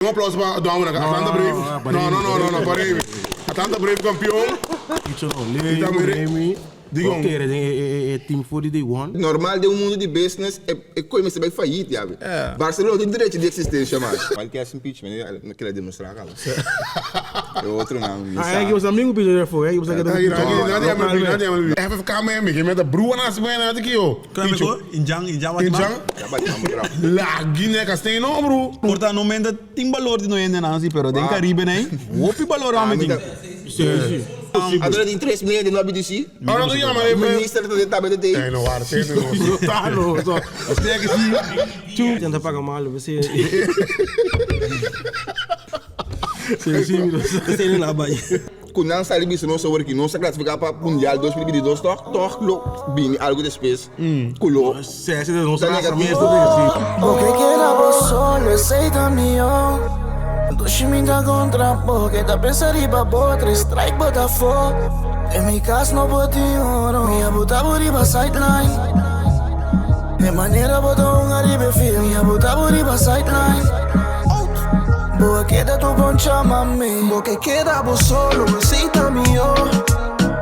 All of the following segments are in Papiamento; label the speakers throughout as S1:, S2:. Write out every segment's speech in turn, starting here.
S1: Un aplauso pa Dominic. Atlanta Brave. No, no, no, no, no, pa Remy. Atlanta Brave campeon.
S2: Icho no, Leo, Remy.
S1: Digon.
S2: Kere den e team for di day one.
S3: Normal den un mundo di business e e koe mester bai fayit yabi. Barcelona no tin derecho di existencia mas. Cualkier sin pichi mi kere demostra caba. E otronan mi sa.
S2: Ah, e amigo pichi de fo, e sa keda
S1: pichi. Nadie MLB. FFK me mi ke meta brua na si buena na ki yo.
S4: Picho. Injan, injan wat
S1: Injan.
S3: Ya bati man bravo.
S1: Lagi ne kasten no bro.
S4: Por ta no menda tin balor di no hende nan si pero den Caribe nei hopi balor ame tin.
S2: Si, si.
S3: Adora tin 3 media den lobby DC.
S1: Ahora no llama e
S3: Minister ta den tablet de.
S1: Eh no war te no.
S2: Talo, so. Ostia que si.
S5: Chu. Tenta paga malo, si.
S2: Si, si, mi
S5: sa. Si, na bai.
S3: Ku nan sali bisa nos awor ki nos a klasifiká pa Mundial 2022 tòg tòg lo bini algu despues ku lo ta negativo.
S6: Bo ke keda bo solo, esei ta mihó. Dushi mi ta kontra bo, ke ta pensa riba bo, tres strike bo ta afó. Den mi kas no por tin oro, mi a buta bo riba sideline. E manera bo ta hunga riba e field, mi a buta bo riba sideline. Bo a keda tur bon chama mi. Bo ke keda bo solo, esei ta mihó.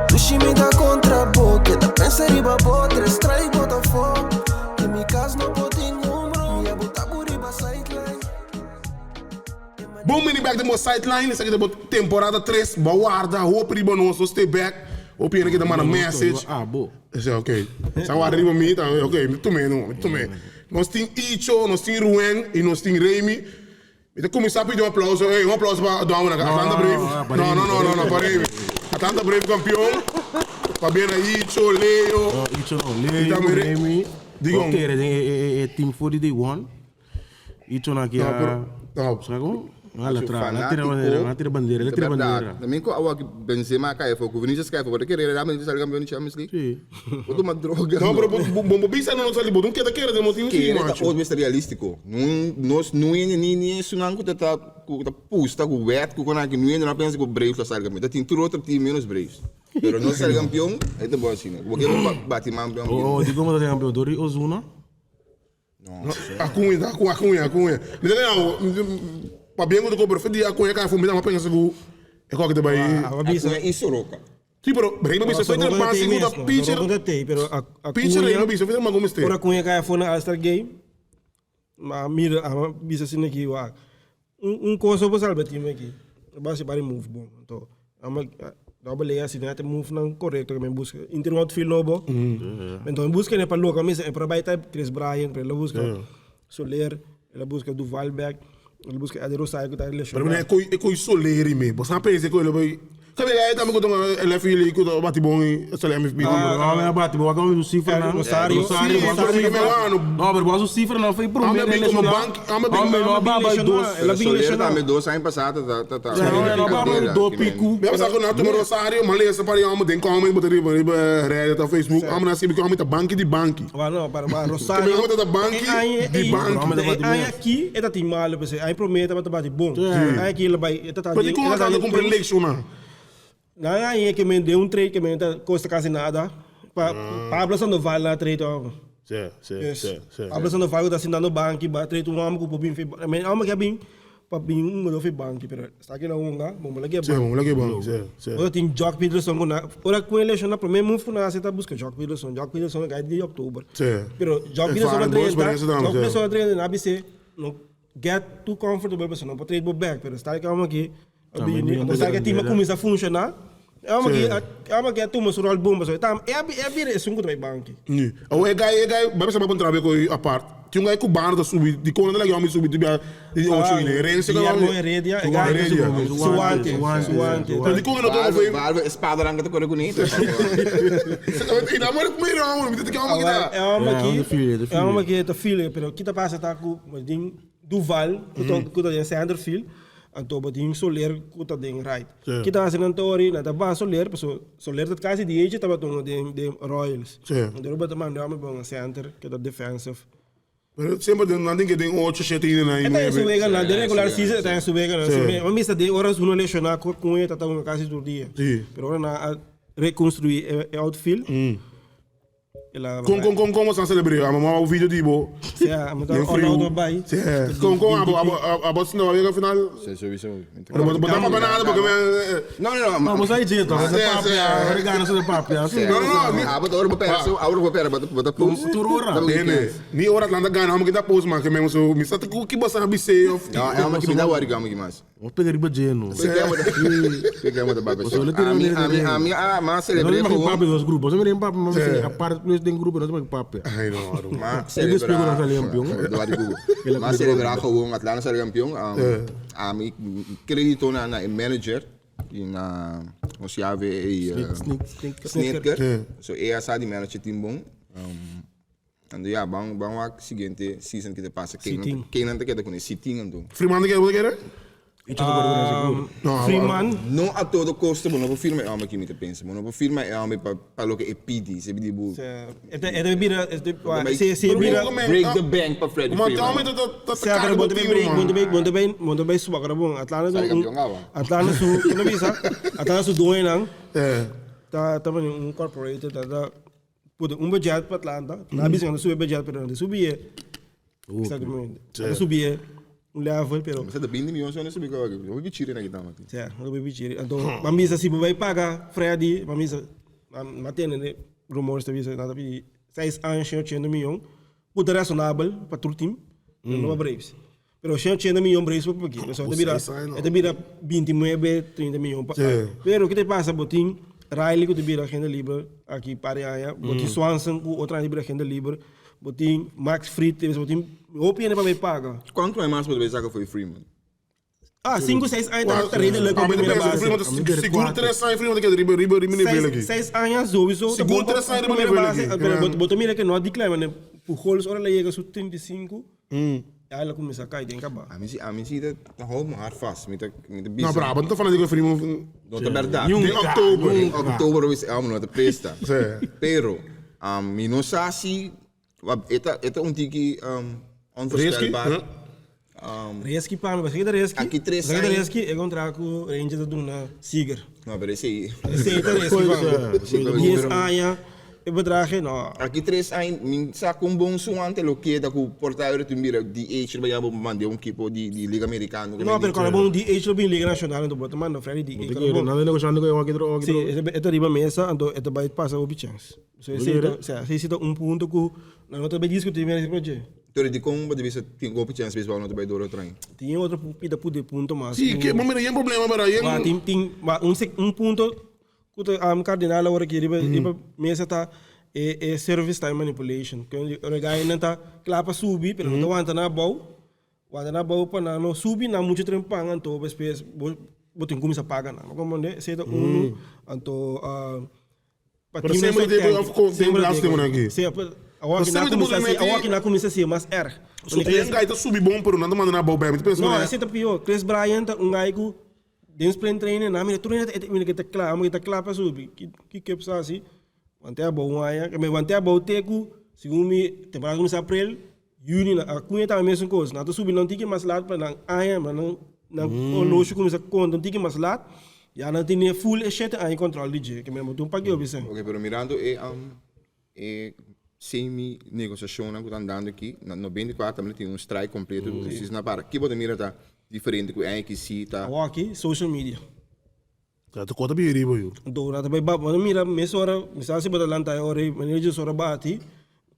S6: Dushi mi ta kontra bo, keda pensa riba bo, tres strike bo ta afó. Den mi kas no por tin un bro, mi a buta bo riba sideline.
S1: Bon bini bek den bo sideline, esaki ta bo temporada tres, bo a warda hopi riba nos, nos stay back, hopi hende ke ta manda message. Esei ok, sa warda riba mi, ta ok, mi tum'é no, mi tum'é. Nos tin Icho, nos tin Ruen y nos tin Remy. Mi ta cuminsa pidi un aplauso, ey, un aplauso pa Dominic, Atlanta Brave, no, no, no, no, no, pa Remy. Atlanta Brave campeon, pabia na Icho, Leo,
S2: Icho no, Leo, Remy,
S1: Digon.
S2: Kere den e team for di day one. Icho na ki a
S1: No.
S2: Sa kon? La tra, la tira bandera, la tira bandera, la tira bandera.
S3: También cu awa Benzema cae afo, cu Vinicius cae afo, bo ta kere realmente sali campeon di Champions League?
S2: Si.
S3: Bo tuma droga.
S1: No, pero bo bo bisa no sali, bo no keda kere den motibu si
S3: Kere ta
S1: macho.
S3: otro bes ta realistico. Nun nos no hende ni ni esunnan cu ta ta cu ta pusta cu wet cu con aki no hende no a pensa cu Braves lo sali campeon. Ta tin tur otro team menos Braves. Pero nos sali campeon, e ta bon asina. Bo ke bati man campeon.
S2: Oh, di como ta campeon? Dor di Ozuna?
S1: Acuña, acuña, acuña, acuña. Mi ta gana, pabia cu ta cobra fe di acuña cai afo, mi ta pensa cu e coke ta bay.
S3: Acuña y Soroka.
S1: Si, pero Rey bisa fe den base cu ta pitcher.
S5: Soroka ta tey, pero
S1: Pitcher Rey bisa fe den mango mester.
S5: Ora acuña cai afo na All Star Game, ma mira, a bisa asina aki, wak. Un cosa bo salba team aki, base bari move bon. Anto, ama double A asina te move nan correcto que men busca. Inter un outfield nobo. Enton e busca ne pa loca misa e por bay ta Chris Bryant, pero el a busca Soler, el a busca Duval back, el a busca Eddie Rosario cu ta
S1: Pero
S5: lesionado.
S1: mira e coi Soler y me, bo sa pensa e coi lo bay. Sabi e tambe ku tuma el FI ku ta bati bon i sali MVP.
S2: No, me bati bon wak su cifranan.
S5: Rosario.
S2: Rosario,
S1: Sí,
S2: Rosario.
S1: sí, me
S2: No, pero bo su cifranan foi prome
S1: Ame bin como
S2: lesioná.
S1: bank, ame bin-
S2: Ame no ba bai dos.
S5: El a bin
S3: Soler
S5: lesioná.
S3: tambe dos aña pasá ta ta ta.
S2: No, no ba bai dos piku.
S1: Mi a pasa ku nan tuma Rosario, ma lesa pa amo den comment bo ta riba riba Reddit of Facebook, amo nan sibi ku amo ta banki di banki.
S5: Wa no, para wa Rosario.
S1: Amo ta banki di banki.
S5: E aña aki e ta tin malo, p'esei aña prome e tabata bati bon. E aña aki el a bai e ta ta
S1: Pero di kon a trata kumpra lekshonan?
S5: Nan a haña ke men den un trade ke men ta kosta kasi nada. Pa Pablo Sandoval na trade un hòmber.
S1: Sí, sí, sí, sí.
S5: Pablo Sandoval ku ta sintando banki ba trade un hòmber ku por bin fi men hòmber ke a bin pa bin un hungador fi banki pero esta ki na hunga bo no la ke
S1: Sí, bo no la ke banki, sí, sí.
S5: Ora tin Joc Pederson ku na ora ku e leshon na prome move ku nan hasi ta buska Joc Pederson, Joc Pederson a kai di oktober.
S1: Sí.
S5: Pero Joc Pederson a drenta, Joc Pederson a drenta nan a bis'é no get too comfortable pasobra no por trade bo back pero esta ki hòmber aki A bini, a pesar ke team a kuminsá funshoná, e hòmber aki a e hòmber aki a tuma su ròl bon pasobra e tam e a e a bira esun ku ta bai banki.
S1: Ni. Awor e gai e gai bai bisa bai kontra be ku apart. Tin un gai cubano ta subi di kon nan ta laga e hòmber subi di bia di ocho i Herencia ku
S5: Guillermo Heredia, e gai
S1: Heredia.
S5: Suante, Suante.
S1: Pero di kon e no tuma
S3: Balve,
S1: foi
S3: balve, e spadanan ku ta kore kuné.
S1: E nan mor ku mira hòmber, mi ta tin ki hòmber aki ta.
S5: E hòmber aki, e hòmber aki ta feel, pero ki ta pasa ta ku tin Duval ku ta ku ta den center field. Anto bo tin Soler ku ta den right.
S1: Sí.
S5: Kita hasi nan tori, nan ta baha Soler, paso Soler ta kasi di echi tabata un den den Royals.
S1: Sí.
S5: Anto bo ta manda hòmber bon center ku ta defensive.
S1: Pero semper den nan tin ke den ocho, shete i nan i
S5: E ta en su
S1: nuebe.
S5: wega nan, den regular season e ta en su wega nan.
S1: Sí.
S5: Mi mester den ora uno lesiona ku e ta ta hunga kasi tur dia.
S1: Sí.
S5: Pero ora nan a rekonstrui e outfield. El a
S1: Kon kon kon kon boso a selebr'é? Amo mama bo video di bo.
S5: Sea, amo ta
S1: Den
S5: all
S1: friu.
S5: out bai.
S1: Sea. Kon kon abo abo abo sinta wak yega final?
S3: Sí, sowieso.
S1: Pero bo bo ta papia nada porque me
S3: No, no, no.
S2: No, bo sa ichi toch?
S1: Sí,
S2: Sa papia,
S1: sí.
S2: ora gana sa papia. Sí.
S1: No, no, no. Ni,
S3: Ah, but ora bo pera, so ora bo pera, but but post.
S2: Tur ora.
S1: Nene, ni ora Atlanta gana, amo kita post man, ke me so mi sa te ku ki bo sa bisé of.
S3: No, é uma que me dá worry gama que mais.
S2: Vamos pegar riba lleno.
S3: Que é uma da baba.
S2: Solo tira
S3: A mim,
S2: um
S3: a mim, a mim, ah, mas
S2: Não
S3: celebrei
S2: tem
S3: com
S2: papi dos grupos. Você me papi, mas você a parte plus tem grupo, não tem papi.
S1: Ai no, Aru.
S3: Maar
S2: Eu explico
S3: celebrar.
S2: na campeão.
S3: Maar celebrar gewoon Atlanta sali campeão. A mim crédito na na manager e na ons jave e
S2: Sneak, sneak.
S3: Snitker. So é essa de manager team bom. En ja, bang bang wak seguinte season que te passa quem quem não te queda com esse team então.
S1: Freeman de que quer? No,
S5: Freeman.
S3: No a todo costo, maar não firma é algo que me te pensa, mas não firma é algo para para lo que é PD, se me diz.
S5: E bira, se se bira.
S3: Break the bank para Freddie
S1: Maar
S3: Freeman.
S1: daarom dat dat
S5: Sea, pero bonte bem break, bonte bem, bonte bem, bonte bem suba cara bom. Atlanta
S3: Sali campeão awa.
S5: Atlanta su, no bisa. Atlanta su doen nang.
S1: Eh.
S5: Ta ta un corporated ta ta put un budget pa Atlanta. Na bisa no sube budget pero no subi. Exactamente. No subi un level pero
S3: Mas é 20 milhões, eu não sei o que eu vou tirar aqui tá, Mati.
S5: Sea, no baby chiri. Então, mamisa si vai paga Freddy, mamisa matene né rumores ta bisa nada pi 6 anos 80 milhões. Puta razonável para todo time. Não Braves. Pero 80 milhões Braves por aqui. Só te vira, te vira 29, 30 milhões. Pero o que te passa, botin Riley que te vira agenda livre aqui para aí, botin Swanson com outra livre agenda livre, botin Max Fried, botin opinião para me paga.
S3: Quanto é mais para ver que foi Freeman?
S5: Ah, 5, 6 anos tá redelijk
S1: Ah,
S5: op
S1: maar de
S5: primeira
S1: prijs,
S5: base.
S1: Freeman, seguro 3 anos Freeman que riba riba riba nível aqui.
S5: 6 anos sowieso.
S1: Seguro 3 anos riba
S5: primeira
S1: nível
S5: base.
S1: aqui.
S5: Pero boto mira que não declama, né? Pujols ora le llega a sus 35. Ya ela começa a cair, tem que acabar.
S3: A mim sim, a mim sim, tá hou me hard fast, me tá me tá
S1: Não, brabo, não tô falando de Freeman.
S3: Não tá verdade.
S1: Em outubro.
S3: Em outubro is elmo não te presta.
S1: Sim.
S3: Pero, mi no sa si eta eta un tiki onvoorspelbaar.
S1: Risky,
S5: Reski pa, mas que Reski.
S3: Aqui três
S5: Mas que
S3: anos.
S5: Reski é contra o Rangers da Duna Seager.
S3: Não, pero esse
S5: Esse é Reski pa.
S3: Sim,
S5: 10 anos, e bedrag, no.
S3: Aqui três anos, mi sa com bom som ante lo que da ku portairo tu mira DH ba yabo mande um equipo de de Liga Americana.
S5: Não, pero quando bom DH lo bem Liga Nacional, então bota manda Freddy DH.
S2: Tem que nada negociando com o aqui outro
S5: Sim, esse é riba mesa, então é vai passar o chance. So esse é, esse é um ponto que não também discutir mesmo esse projeto.
S3: Então de como deve ser tem golpe chance baseball não te vai door trem.
S5: Tem outro pida de ponto mas.
S1: Sim, que, mas mira, tem problema, mas
S5: Maar tem tem maar um um ponto que am cardinal agora que riba riba mesa tá é é service time manipulation. Que o regai não tá clapa subi, pero não aguenta na bol. Aguenta na bol para não subi na muito tempo então depois botin começa a pagar não. Como né? Se um então ah
S1: Pero sempre tem tem braço tem aqui.
S5: Sim, agora que
S1: Sempre
S5: na
S1: tem
S5: começa a
S1: movimento
S5: agora que na começa a ser mais erg.
S1: So tem gaita subi bom pero não manda na bola bem. Pensa
S5: No,
S1: né?
S5: esse é pior. Chris Bryant, um gaico, dentro sprint training, na minha treina, é que tá claro, que tá claro para subir. Que que que precisa assim? Mantém a boa aí, me mantém a boa teco, segundo me temporada começa april, junho, a cunha tá a mesma coisa. Na tu subir não tem que mais lá para não aí, mas não não o luxo começa a conta, não tem que mais lá. Já não tem full e shit aí controle DJ, que me botou um paguei obviamente.
S3: Ok, pero mirando e e semi negociação que estão dando aqui, na 94 também tem um strike completo, vocês na para. Aqui pode mirar tá diferente com a NXC tá.
S5: Aqui, social media.
S1: Tá, tu conta bem riba eu.
S5: Então, na também ba, mira, mesmo hora, me sabe se botar lá hora, manager hora bate,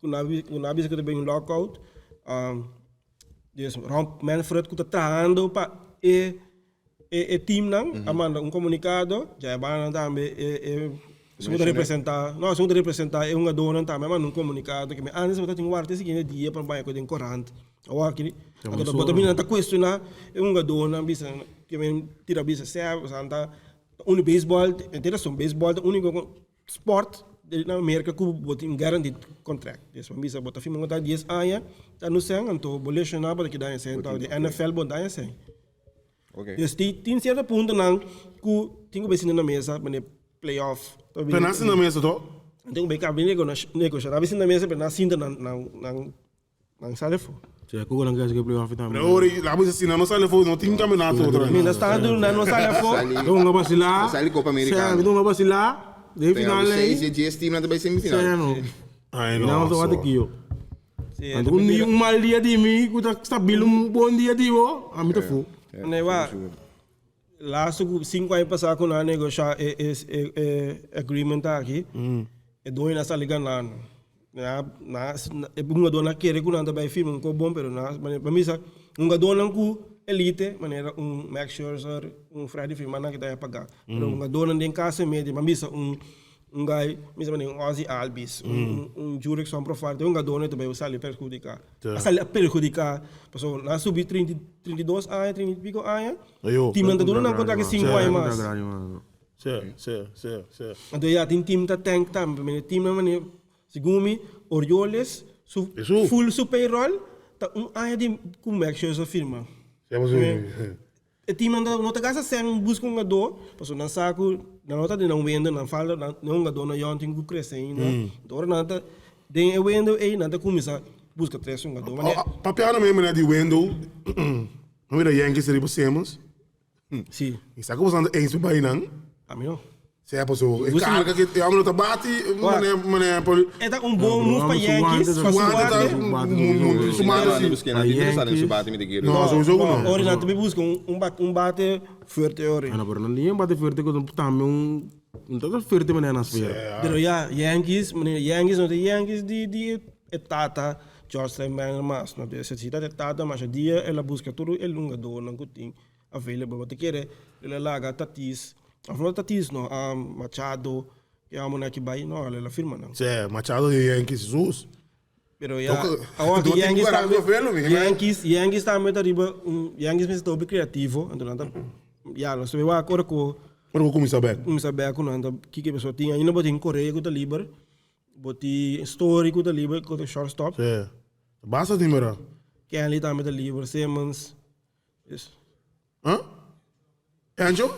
S5: com nabi que também um lockout, dus Ron Manfred que tá trabajando pa e e, e team não, a manda um comunicado, já é bom também e e se você representar, não, se você representar é um dono também, manda um comunicado que me antes você tem um guarda seguinte dia para banho com o corrente. Ou aqui, então bota mim tá questionar é um dono bisa que me tira bisa se santa un baseball, interessant baseball, de único sport na América que bota um guaranteed contract. Dus van bisa bota firma conta 10 anos, tá no sen, então bolecionar para que dá em sen, então de NFL bota em sen.
S3: Ok.
S5: Dus die tem certo ponto não que tem que ver na mesa, mas playoff.
S1: Pero nasce na mesa to.
S5: Tem que ver que negociar, a na mesa, mas na cinta na na na na sale fo.
S2: Cioè, com o que playoff também.
S1: Pero ora, lá você assim, não sai fora, não tem campeonato outra.
S5: Mientras tanto, na não sale fo.
S2: Então, não vacilar.
S3: Sali Copa Americana.
S2: Não vacilar. De
S3: Tem
S2: final
S3: seis
S2: aí.
S3: e 10 team na também semifinal.
S2: Cioè, não.
S1: Ai
S2: No,
S1: no,
S2: no,
S1: so.
S2: so kiyo.
S5: Si,
S2: Anto un un mal dia di mi, ku ta stabil un bon dia di bo, a mi ta fu.
S5: Nee, wa. Laatste ku 5 aña pasá ku nan a negoshá e e e e agreement aki, e doño a sali ganando. Na na e hungadónan a kere ku nan ta bai firma un kos bon, pero nan pa mi sa hungadónan ku elite manera un Max Scherzer, un Freddie Freeman nan ke ta pagá. Pero hungadónan den kasa medio pa mi sa un Un guy, mi sa un Ozzie Albies, un un Jurickson Profar, te un gador ta bay sali perhudica. A sali a perhudica, pasobra nan a subi 30, 32 aña, 30 y pico aña,
S1: Ayo.
S5: team nan ta duna nan contract di 5 aña mas.
S1: Sí, sí, sí, sí.
S5: Anto ya tin team ta tank tambe, pasobra team nan manera, segun mi, Orioles su
S1: Esu.
S5: full su payroll ta un aña di cu Max Scherzer firma.
S1: Sí, pasobra.
S5: E teamnan ta no ta gasta sèn buska un hungadó, pasobra nan sa ku nan no ta den nan wendo, nan falta nan e hungadónan yòn tin ku krese ainda. Enton ora nan ta den e wendo ei nan ta kuminsá buska tres hungadó. Manera.
S1: Papiando mes manera di wendo, nan mira Yankees riba Simmons.
S5: Si.
S1: Mi sa ku boso nan ta eens bai nan.
S5: Ami no.
S1: Sea paso e carga que e hombre no ta bati mane mane por
S5: E ta un bon move pa Yankees pa su bate.
S1: Su mate si.
S3: No,
S1: sowieso ku no.
S5: Ori nan ta bin buska un un bate fuerte ori.
S2: Ana pero nan tin un bate fuerte ku tambe un no ta tan fuerte manera nan spera.
S5: Pero ya Yankees manera Yankees no ta Yankees di di e tata George Steinbrenner mas no. Si ta e tata masha dia el a buska tur e lungadornan ku tin available. Bo ta kere el a laga Tatis, of no Tatis no, Machado, ke amo nan ki bai, no, el a firma nan.
S1: Sí, Machado di Yankees, Jesus.
S5: Pero ya, awor ki Yankees tambe, Yankees, Yankees tambe ta riba un, Yankees mester ta hopi creativo, anto nan ta, ya, nos ta bay wak ora ku.
S1: Ora ku kuminsá bek.
S5: Kuminsá bek ku nan ta, kiko pasobra tin ainda bo tin Correa ku ta liber, bo tin Story ku ta liber, ku ta shortstop.
S1: Sí, basta tin mira.
S5: Kenley tambe ta liber, Simmons.
S1: Huh? Angel?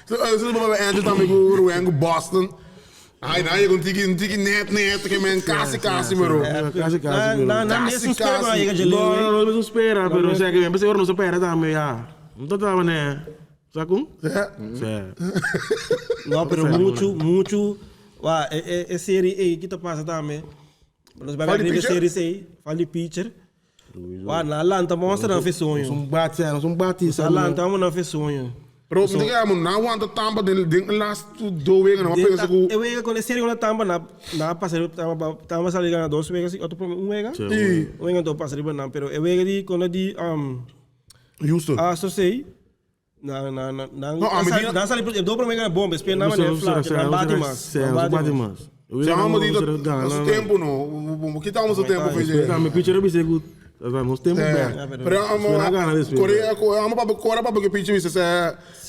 S1: Zo baba Angel tambe ku Ruben ku Boston. Ai, na llega un tiki, un tiki net net que men casi casi mero.
S2: Casi casi pero.
S5: Na na
S1: Casi,
S5: mesun spera
S1: casi.
S5: llega Jalen.
S2: No, no, no, mesun spera, pero o sea que pensé ora no se pera tambe ya. No trataba ne. Sa con? Sí.
S5: No, pero mucho, mucho. Wa, e, e, e serie ei que ta pasa tambe. Nos vai
S1: Fal di
S5: riba
S1: pitcher?
S5: serie sei, fal di pitcher. Wa na lanta monster nan fe soño.
S2: Nos un bati, nos un bati.
S5: Na lanta mo nan fe soño.
S1: Pero mi ta kere na wanta Tampa den den last dos wega nan a pensa ku.
S5: E wega con e serie con Tampa na na pasa riba Tampa Tampa sali gana dos wega si otro un wega.
S1: Si.
S5: Un wega anto pasa riba nan pero e wega di con di
S1: Houston.
S5: Astros sei na na na nan
S1: No, a mi di-
S5: nan sali e do prome wega bon despues nan mane fla nan bati mas.
S2: Nan bati mas.
S1: Si amo di ta su tempo no. Kita amo su tempo fe.
S2: Tambe pitcher a bisa ku nos tempo bek.
S1: Pero amo Korea amo pa kora pa ke pitcher bisa se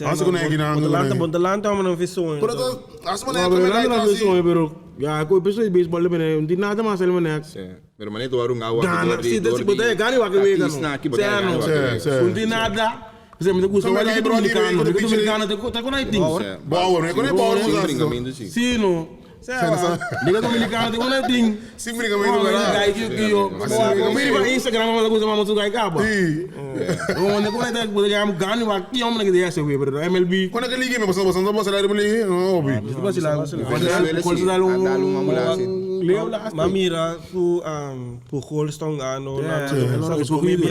S1: asa ku negi nan.
S5: Bontalanta bontalanta amo nan fe soño.
S1: Pero ta asa mane
S2: No, pero nan fe soño pero ya ku e baseball le mane no tin nada mas el mane.
S3: Pero mane to arunga awa
S2: Gana si si bo ta gana wak wega no.
S1: Si
S2: No tin nada. P'esei mi ta gusta wak Liga Dominicano. Liga Dominicano ta ta con ai tin.
S1: Bauer, no e con e Bauer
S3: Sin
S1: usa.
S3: bringamento si.
S2: Si no. Liga Dominicano ta con ai tin.
S1: Sin bringamento verdad.
S2: Gai ki ki yo. Mi riba Instagram mi ta gusta mama su gai kaba.
S1: Si.
S2: Bo con ai ta bo ta gana wak ki hombre ke ta yase we pero MLB.
S1: Con e liga mi pasobra boso no ta basila riba liga no obi.
S2: Basila.
S3: Venezuela
S2: Kol
S3: si.
S2: dal un
S3: A dal un ambulance.
S2: Leo la
S5: Ma mira ku ku Goldstone gano na
S2: Escogido.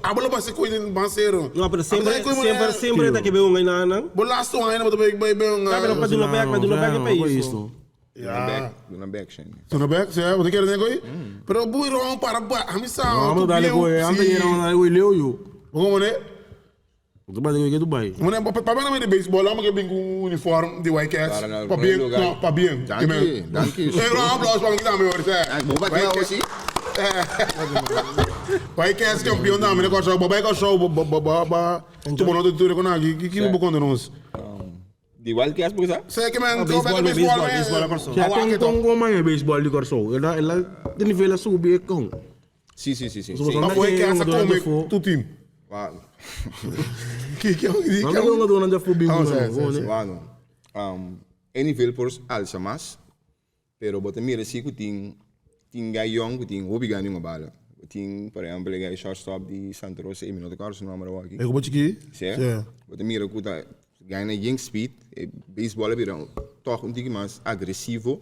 S1: Abo lo basi koe den bansero.
S5: No, pero semper semper semper ta ke be un gaina nan.
S1: Bo laatste un aña bo ta bay bay bay un.
S5: Ja, pero pa duna back, pa duna back e pais. No.
S1: Ja.
S3: Duna back shane.
S1: Duna back, sí, bo ta kere den koe. Pero boy ron para ba, ami sa.
S2: No, dale koe, anta yera dale koe leo yo.
S1: Bo como ne?
S2: Bo ta bai ke Dubai.
S1: Mane pa pa na de baseball, amo ke bin ku uniform di White Cats. Pa bien, no, pa bien.
S3: Danki, danki.
S1: Eh, un aplauso pa mi tambe hoor, sè.
S3: Bo ba kla osi?
S1: White Cats campeon tambe na Kòrsou. Bo bai Kòrsou, bo bo bo ba tuma nota di tur e kon aki. Ki ki bo konta nos?
S3: Di Wild Cats bo sa?
S1: Sè ke men, go back baseball,
S5: baseball na Kòrsou.
S2: Ja, kon kon kon man e baseball di Kòrsou. El a el a di nivel a subi e kon.
S3: Si, si, si, si.
S1: Ma foi ke asa come tu team.
S3: Wano.
S1: Ki ki ki
S2: Ma mi kon dona dja fubi
S1: Oh,
S2: un
S1: sí,
S2: mano,
S1: sí,
S2: gewoon,
S1: sí.
S2: eh.
S3: Wano. E nivel por alsa mas, pero bo ta mira si ku tin tin guy yong ku tin hopi gana di un bala. Tin, por ehempel, e guy shortstop di Santa Rosa, e mi no ta kòrda su nòmber awor aki.
S1: E ku bo chikí?
S3: Sí. Bo ta mira ku ta gana yen speed, e baseball a bira tòg un tiki mas agresivo.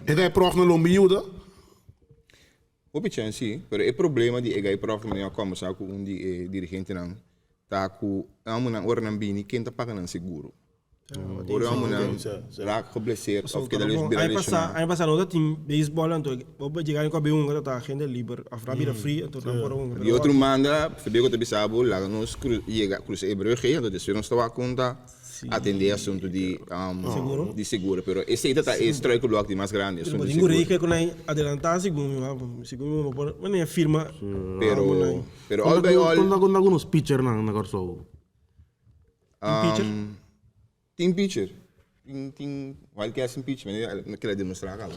S1: E gai prof no lo bin yuda?
S3: Hopi chèns si, pero e problema di e gai prof manera a kòmbersá ku un di e dirigentenan ta ku e homonan ora nan bini ken ta paga nan seguro? Ora e homonan raak geblesseerd òf keda bira lesioná.
S5: Aña pasá no ta tin beisbòl anto bo por yega ku a bin hunga ta ta hende liber òf nan bira free anto nan por a hunga.
S3: Di otro manda Federico ta bisa bo laga nos yega krusa e brug ei anto despues nos ta wak kon ta atendé asuntu di di seguro pero esei ta ta e struikelblok di mas grandi asuntu di
S5: seguro.
S3: Pero
S5: bo tin ku regla ku nan adelantá segun mi segun mi bo por manera firma
S3: pero pero all by all.
S2: Kon ta kon ta ku nos pitchernan na Kòrsou?
S5: Tin pitcher?
S3: Tin pitcher. Tin tin Wildcats tin pitcher mi no kere demostrá kaba.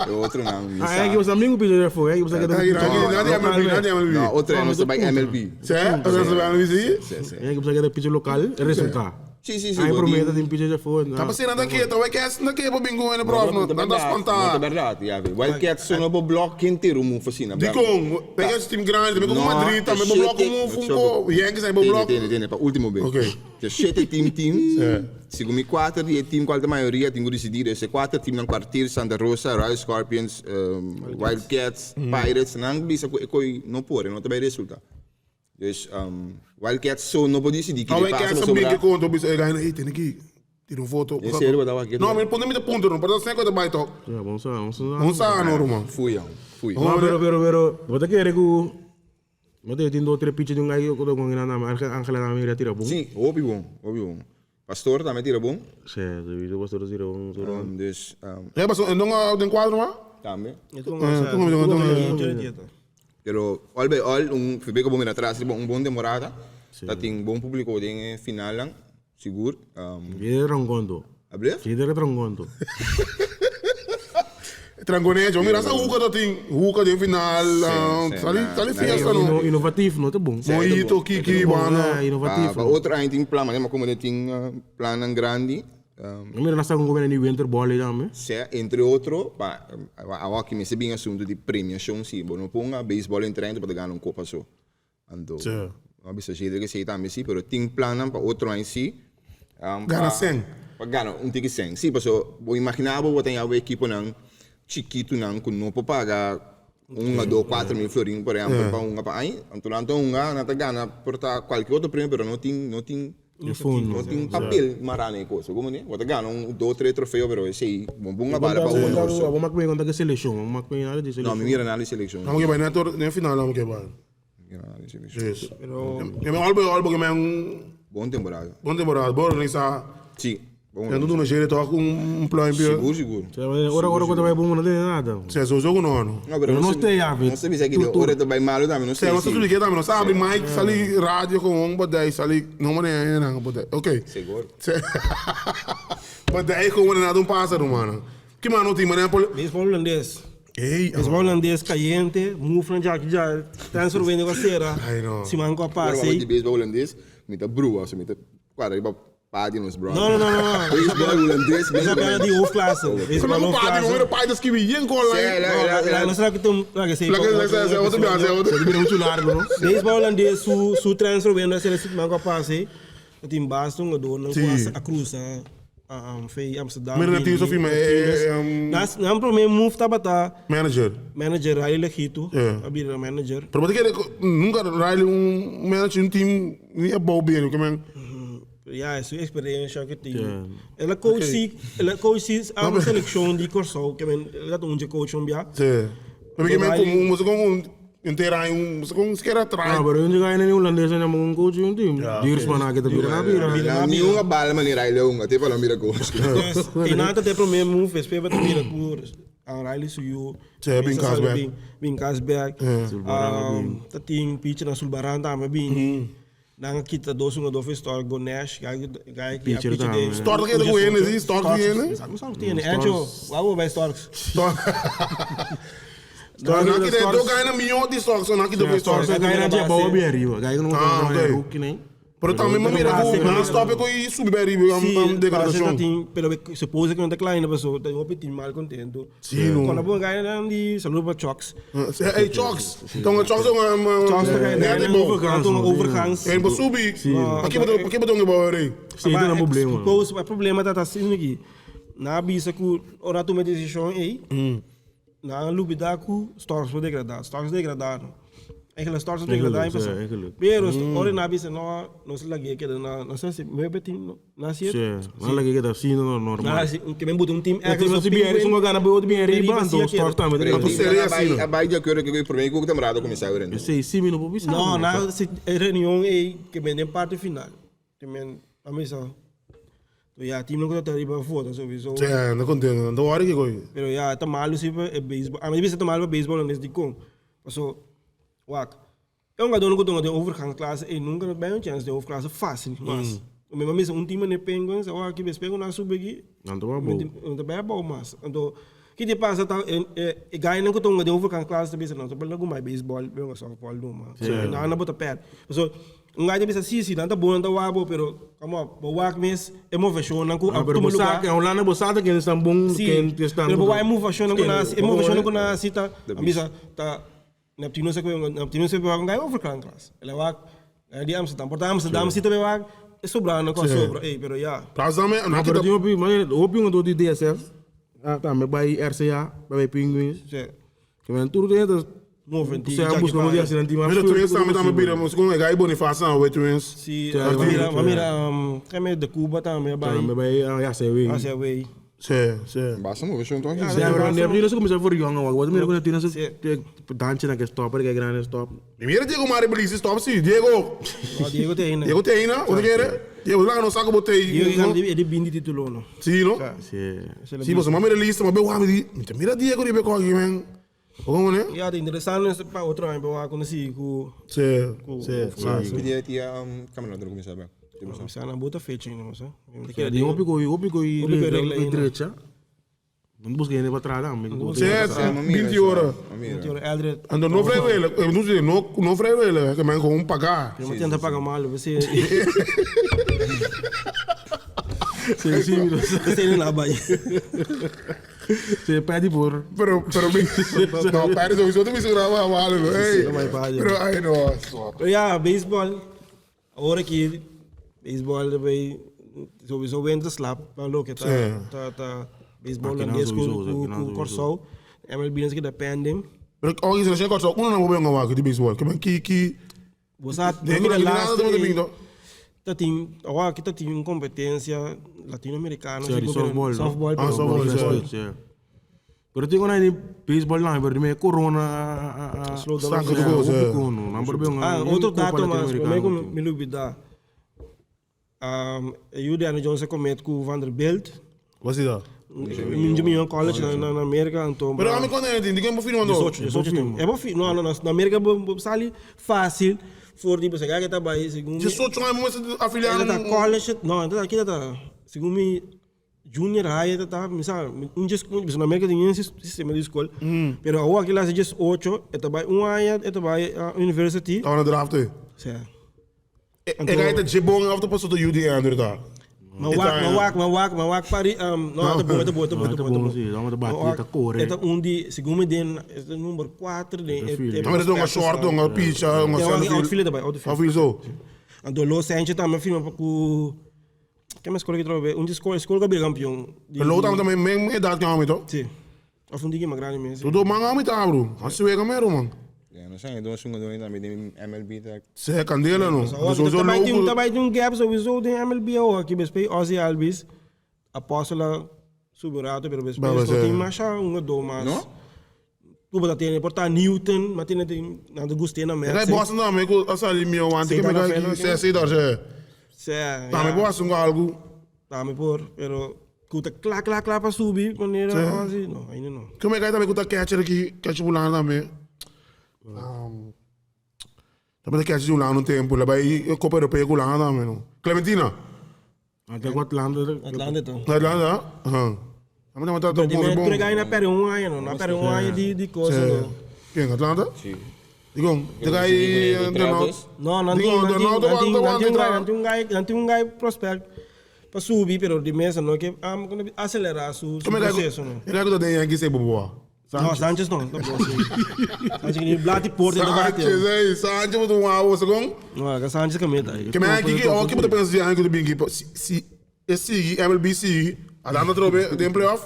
S3: E otronan mi
S2: Ah
S3: sa.
S2: e ki bo sa mingu pitcher ya for e ki bo sa keda
S1: Aki
S2: pitcher.
S1: aki nadi MLB nadi MLB.
S3: No otro nos ta bai MLB.
S1: Sè? Otro nos ta bai MLB si?
S3: Si si.
S2: E ki bo sa keda pitcher lokal e resultá.
S3: Si si si
S2: Ai
S3: bo
S2: promé
S3: tin.
S2: ta tin pitcher ya for.
S1: Ta pasina ta ke ta Wildcats na ke pa bin ku hende prof no.
S3: No ta
S1: Nan ta
S3: bèrdat,
S1: spantá.
S3: no ta bèrdat ya ve. Wildcats so no bo blòk henter un move asina.
S1: Dikon? Wildcats team grandi tambe komo Madrid tambe bo blòk un funko Yankees tambe bo blòk.
S3: Tene tene pa ultimo bes.
S1: Ok.
S3: Te shete team team. Segun mi kuater di e team kual ta mayoria tin ku disidí. Dus e kuater teamnan Kwartier, Santa Rosa, Royal Scorpions, Wildcats, Pirates nan bisa ku e koi no por e no ta bai resulta. Dus Wildcats so no por disidí
S1: Awe
S3: kiko pasa
S1: Cats a
S3: pasobra.
S1: brinca contra bisa e gana ey tene ki tira un foto.
S3: En serio bo ta wak
S1: No, mi punto mi ta punto no, pero ta sne cu ta bay toch.
S2: Ja, bon sa, bon sa.
S1: Bon sa no ruman.
S3: Fui jong, fui.
S2: No, pero pero pero bo ta kere ku bo ta tin dos tres pichi di un gai ku ta con nan name Angela Angela name mira tira bon.
S3: Sí, hopi bon, hopi bon. Pastor tambe tira bon.
S2: Sí, sowieso pastor ta tira bon.
S3: Dus.
S1: Ja, pastor, en don den cuadro ma?
S3: Tambe.
S5: E
S3: Pero all by all un Febeko bo mira atras riba un bon temporada. Ta tin bon publico den e finalnan, sigur.
S2: Keda tronconto.
S3: Ablief?
S2: Keda tronconto.
S1: Tranconecho, mira sa hoeka ta tin, hoeka den final, sali sali fiesta no.
S2: Innovatief no ta bon.
S1: Mojito, kiki, banda.
S2: Innovatief.
S3: Pa otro aña tin plan, manera como tin plannan grandi.
S2: No mira nan sa con gobierno di winter ball ei tambe.
S3: Sea entre otro pa awor aki mester bin asunto di premiacion si bo no ponga baseball en trento pa ta gana un copa so. Anto no a bisa Jedrick esey tambe si pero tin plannan pa otro aña si.
S1: Gana cen.
S3: Pa gana un tiki cen si paso bo imagina bo bo ta yawe ekiponan chikitonan cu no por paga un a do 4000 florin por ehempel pa hunga pa aña anto nan ta hunga nan ta gana por ta cualkier otro premio pero no tin no tin
S2: E fondo.
S3: No tin papel mará na e cosa. Como ne? Bo ta gana un, dos, tres trofeo, pero esei bo bunga bala pa honor so.
S2: Abo mak mira konta ke selekshon. Abo mak mira nada di
S3: No,
S2: selekshon.
S3: mi mira nada di selekshon.
S1: Amo ke bai net or den final amo ke bai.
S3: Mi mira nada di selekshon.
S1: Yes. Pero me all by all porque me un
S3: Bon temporada.
S1: bon temporada. Bo organisa.
S3: Sí. Bon
S1: En tu no shere toch un pluimpje.
S3: Sigur, sigur.
S2: Ora ora ku ta bai bon no tene nada.
S1: Se so so ku no no.
S3: No, pero
S2: Pero no stay ya,
S3: No se bisa que de ora ta bai malo tambe, no
S1: Se
S3: stay.
S1: no se explique tambe, no sa abri mic, sali radio gewoon badai, sali no mane na badai. Okay.
S3: Seguro.
S1: Badai gewoon na un pasa rumana. Ki man no tin mane pol.
S5: Baseball holandês.
S1: Ey,
S5: Baseball holandês caliente, move na jaki ja, transfer window a cera.
S1: Ay, no.
S5: Siman ku a
S3: Ora
S5: pasa.
S3: di baseball holandês, mi ta brua, so mi ta cuadra riba Pa di nos brother.
S5: No, no, no, no, no.
S3: Baseball holandês.
S5: Esa pena di hoofdklasse. Baseball
S1: Como pa di
S5: hoofdklasse.
S1: no pa di skibi yen kon
S3: Sí,
S1: lai.
S3: la, la, la,
S5: La la que tu la que sei.
S1: La que se se otro bian se otro.
S2: Bira mucho largo, no?
S5: Baseball holandês su su transfer window a siman ku a pasa. Dat in Boston a door
S1: Sí.
S5: a cruza um, Amsterdam.
S1: Mira na team Sofie, maar,
S5: Nas nan prome move tabata
S1: Manager.
S5: manager Riley Legito,
S1: Ja.
S5: a bira manager.
S1: Pero wat ik nunca Riley un manager un team ni a bouw bien, ik men.
S5: Ja, su experiencia ku tin. El a coach si, el a coach si a
S1: maar-
S5: seleccion di Kòrsou, ke men el a un coach un bia.
S1: Sí. Maar ik men como un como un entera un como siquiera
S2: Ah,
S1: try.
S2: pero yung gaya na yung holandesa na mga coach yung team. Duursma na kita bira na bira.
S3: Na, ni un bala manera Riley un, te pa mira coach.
S5: Dus, e nada te prome move, espe ta bira ku a Riley suyu.
S1: Sí, bin Kasberg.
S5: Bin Kasberg. Ta tin pitcher na Sulbaran tambe bin. Nan a kita dos un adof Stork go Nash, gai gai ki a
S2: Pitcher
S5: pitcher
S2: tambe.
S5: de
S1: Stork ke de ene, sí, Stork die ene.
S5: Sabe Stork tiene. Ancho, wou bij Storks.
S1: Stork. Stork na ki de do gaya na miljoen di Stork, so na ki do
S2: Stork
S1: Stork.
S2: sa gaya na dje bawa bia riba. Gaya no
S1: Ah,
S2: ah,
S1: ok.
S2: rookie né.
S1: Pero tambe me mira ku na stop ko i subi bij riba am
S5: Sí,
S1: am
S5: parece
S1: degradação.
S5: tin, pero suppose que não tá klein, pessoa, tem um team mal contento.
S1: Sí, no.
S5: Quando bom ganha dan die saludo para Chucks.
S1: Hey Chucks. Então Chucks é um
S5: Chucks tá ganhando.
S1: Net bom.
S5: Overgangs. Overgangs.
S1: En subi. Aqui botou aqui botou um bom rei.
S2: Sim, tem um problema.
S5: Suppose o problema tá assim aqui. Nan a bisa ku ora tuma e desishon ei, nan a lubida ku Storms por degradá. Storms degradá no. Eigenlijk Storms a degradá aña pasá. Pero ora nan a bisa no, nos lag'é keda na, no sé si nuebe team no, nan hasi et?
S2: Sí, nan lag'é keda asina no normal.
S5: Nan hasi, ke men buta un team extra so
S2: Si bier esun a gana bay otro bien riba, anto Storms tambe ta
S3: Pero
S2: gana.
S3: e team nan a bay a bay di akuerdo ku e prome ku temporada kuminsá awor enton.
S2: Esei si mi no por bisa.
S5: No, nan hasi e reunion ei ke men den parti final. Ke men a misa to ya team nan ku ta ta riba vota sowieso.
S1: Sí, no contento. No worry kiko.
S5: Pero ya ta malo si pa e baseball. A mi bisa ta malo pa baseball en es dikon. Paso wak e hungadornan ku ta hunga den overgangsklasse ey nunka no bay un chance den hoofdklasse facil mas. Mi a misa un team manera Penguins awor aki bes Penguins nan a subi aki
S2: Nan ta bay abou.
S5: Nan ta bay abou mas. Anto ki ta pasa ta e guynan ku ta hunga den overgangsklasse ta bisa no ta bay lagu mai baseball bay hunga softball numa. Nan nan bo ta perde. Paso Un guy ta bisa, Si, si, nan ta bon, nan ta wak bo, pero come op, bo wak mes e moveshonnan ku a
S2: Ah, pero
S5: tuma
S2: bo sa
S5: lugar.
S2: ke Hulanda bo sa ta kende estan bon,
S5: Si,
S2: kende estan
S5: pero bo wak e moveshonnan ku nan hasi, e moveshonnan ku nan hasi ta,
S3: The
S5: a bisa, ta Neptuno sa ku Neptuno sa wak un guy overkant klas. El a wak guy di Amsterdam, por ta Amsterdam si ta bay wak e sobranan ku a sobra, ey, pero ya.
S1: Plaats dan me,
S2: Ah, pero tin hopi, ma hopi un di DSS, ah, tambe bay RCA, bay Penguins.
S5: Si.
S2: Ke men tur den ta
S5: Move di
S2: sea
S5: Jackie
S2: busca mo di
S5: Paya.
S2: asina tin mas
S1: Mira
S2: fuerte
S1: Twins
S2: ku
S1: tambe tambe
S2: posibel.
S1: bira mos con e guy Bonifacio tambe wey Twins.
S5: Si,
S2: Ja,
S5: a mira,
S2: ja.
S5: a mira, keme de Cuba tambe a bai.
S2: Tambe bai hacia away.
S5: Hacia away.
S1: Si, si.
S3: Basta moveshon toch?
S5: Ja,
S2: Ja, pero Neptuno se kuminsá for yong awor. Bo ta mira ku Neptuno se
S5: Si.
S2: danche na ke stop, ke grande stop.
S1: Mi mira Diego Mari Belize stop si, Diego.
S5: No, Diego te aina.
S1: Diego te aina, bo ta kere? Diego, laga nos sa ku bo te
S5: Diego gana di, e di bindi titulo no.
S1: Si, no?
S2: Si.
S1: Si, pasobra mi mira lista, mi a wak mi di, mi ta mira Diego riba e kos aki men. Bo komo ne?
S5: Ya, ta interesante es pa otro aña pa wak kono sigui ku
S1: Si,
S5: ku
S1: si,
S5: hoofdklasse.
S1: si.
S3: Ki dia ti kampionato lo kuminsá bèk?
S5: Kuminsá na bota fecha ainda, sa. Mi ta kere
S2: Di hopi ku hopi ku
S5: Hopi ku
S2: regla
S5: regla ainda.
S2: drecha. No busca hende pa traha tambe.
S1: Si, 20 ora.
S5: 20 ora, Eldred.
S1: Anto no vrijwillig, eh, no si, no, no vrijwillig, ke men gewoon paga.
S5: Pero mi tenta paga malo, p'esei.
S2: Si, si, mi
S5: P'esei no a bai.
S2: Si, pedi por.
S1: Pero, pero mi, no, pedi sowieso te mi segura pa malo, no, ey.
S5: no bai paga.
S1: Pero, ay, no, swak.
S5: Pero ya, baseball, awor aki, baseball ta bai, sowieso winter slap, pa loke ta, ta, ta baseball
S2: Akinan
S5: holandés ku,
S2: sowieso,
S5: ku,
S2: akinan
S5: ku
S2: sowieso.
S5: Kòrsou, MLB nan keda pending.
S1: Pero, oye, seleccion Kòrsou, uno nan bo benga wak di baseball, ke men ki, ki.
S5: Bo sa,
S1: Den
S5: mira
S1: ku nada
S5: laatste
S1: ta
S5: ei,
S1: binto.
S5: ta tin, awor aki ta tin un competencia latinoamericano,
S2: Sí, di
S5: si pero
S2: softball, no?
S5: softball,
S1: Ah,
S5: pero
S1: softball, sí.
S2: Sí. Pero tin una di baseball lang, pero di corona a a
S5: Slow down.
S1: Stanka tu cosa.
S2: Hopi kono, nan por un
S5: Ah, otro
S2: Copa
S5: dato mas, promé ku
S2: Latinoamericano.
S5: mi lubida. Um, e yu di Andy Johnson comet ku Vanderbilt.
S1: Wat is dat?
S5: Un Junior College na, na, na Amerika, anto.
S1: Pero ami kon tin, di ken bo firma do?
S5: 18, 18 tem. É bom fi, no, no, na América bo, bo sali fácil for di você que tá bai, segundo
S1: 18 aña mo se afiliar.
S5: Ela tá college, no, ela tá aqui tá, segundo mi junior high tá tá, mi sa, un just na América tem um sistema de escola. Pero a aqui lá se 18, eta bai um ano, eta bai university.
S1: Tava na draft. E
S5: Sim.
S1: e ga ita jebong af te passo do UDN daar.
S5: Ma wak, ma wak, ma wak, ma wak pari, no, ta bom, ta bom, ta bom, ta bom, ta bom.
S2: Sí, dame de
S5: Ma
S2: bati,
S5: wak,
S2: ta corre.
S5: Eta un di, segundo mi den, é número 4 den, é
S1: Maar dat is een short, een pitch, een
S5: Ja,
S1: center
S5: outfield erbij, outfield.
S1: Outfield zo.
S5: Anto Lo Sanchez tambe firma pa ku Ke mes escola ki trobe? Un di escola, escola ka bira campeon. Di,
S1: Pero Lo tambe tambe men edad kan ami toch?
S5: Si. Of un diki mas grandi mes.
S1: Tudo man ami ta bro. Asi wega mero man.
S3: Ja, no sé, dos un doon tambe den MLB ta.
S1: Se candela no.
S5: So,
S1: Sowieso
S5: Tabay tin,
S1: loco.
S5: tabay tin un gap sowieso den MLB awor aki bes Ozzie Albies. Apostola subi un rato pero bes
S1: Ba,
S5: no
S1: ba,
S5: tin
S1: sí.
S5: masha un o do mas.
S3: No?
S5: Tu bota tene por ta Newton, ma tene tin nan ta guste na
S1: Ik
S5: Mets.
S1: ga Boston dan, ik als ali mio want ik
S5: Sim,
S1: heb
S5: tá na
S1: ik
S5: fé,
S1: se se daar se.
S5: Se,
S1: Também
S5: ja.
S1: posso um algo.
S5: Tambe por, pero ku ta kla kla kla pa subi manera
S1: Sí.
S5: Ozzie, no, ainda no.
S1: Como é que também com o catcher aqui, catcher bulano também. Também catcher bulano um tempo, lá vai Copa Europeia bulano também, não. Clementina.
S2: Até com Atlanta.
S5: Atlanta então.
S1: Na Atlanta, aham. Também tá
S5: Di
S1: bom,
S5: men
S1: bom.
S5: tu regai na perde um ano, no, na perde um ano de coisa, no.
S1: Quem Atlanta?
S3: Sim.
S1: Digo, de aí,
S3: Travis.
S5: No, não
S1: Digo,
S5: tem, não tem,
S1: Donaldo
S5: não tem,
S1: Wanda,
S5: não tem um
S1: Wanda,
S5: guy, não tem um guy, não tem um guy prospect para subir, pero de mesa não que ah, quando acelerar su, su
S1: Como é que
S5: processo, não.
S1: Ele é que tá Yankees é boa.
S5: Não, Sanchez não, tá bom. sim. Sanchez que blate porta da bate.
S1: Sanchez, ei, Sanchez botou um alvo, segundo.
S5: Não, que Sanchez que meta aí.
S1: Que me aqui, que ó, que botou pensa de Yankees do Bingi, se se esse MLB se Atlanta trobe den playoff.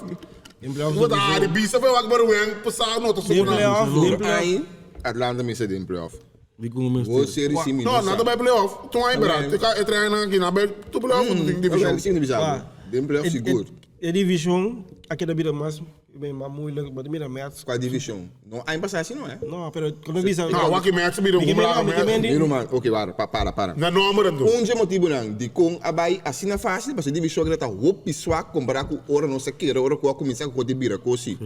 S5: Den playoff
S1: Wat ah, di bisa foi wak baruwen pasa no ta
S5: Den
S1: sukuna.
S5: playoff, den
S3: Tur
S5: playoff.
S3: ai Atlanta misa den playoff.
S2: Di con mes.
S3: World Series si mi
S1: No, nada bij playoff. Toen hij bera, ik e trein aqui na bij tu playoff mm. division.
S3: Division. Division. Den playoff sigur.
S5: E division, aqui da vida mais, bem mais moeilijk, maar mira Mets.
S3: Qua division. No, ai passa assim não é?
S5: No, pero quando bisa.
S1: No, waki Mets bira
S5: Mickey
S1: um lá,
S5: Mann, Mickey
S1: Mets.
S5: Mann.
S3: Miro man, ok, para, para, para.
S1: Na número então.
S3: Um motivo não, de com abai assim na fácil, mas a divisão que tá hopi swak comparar com ora não se queira, ora com começar com de bira cosi.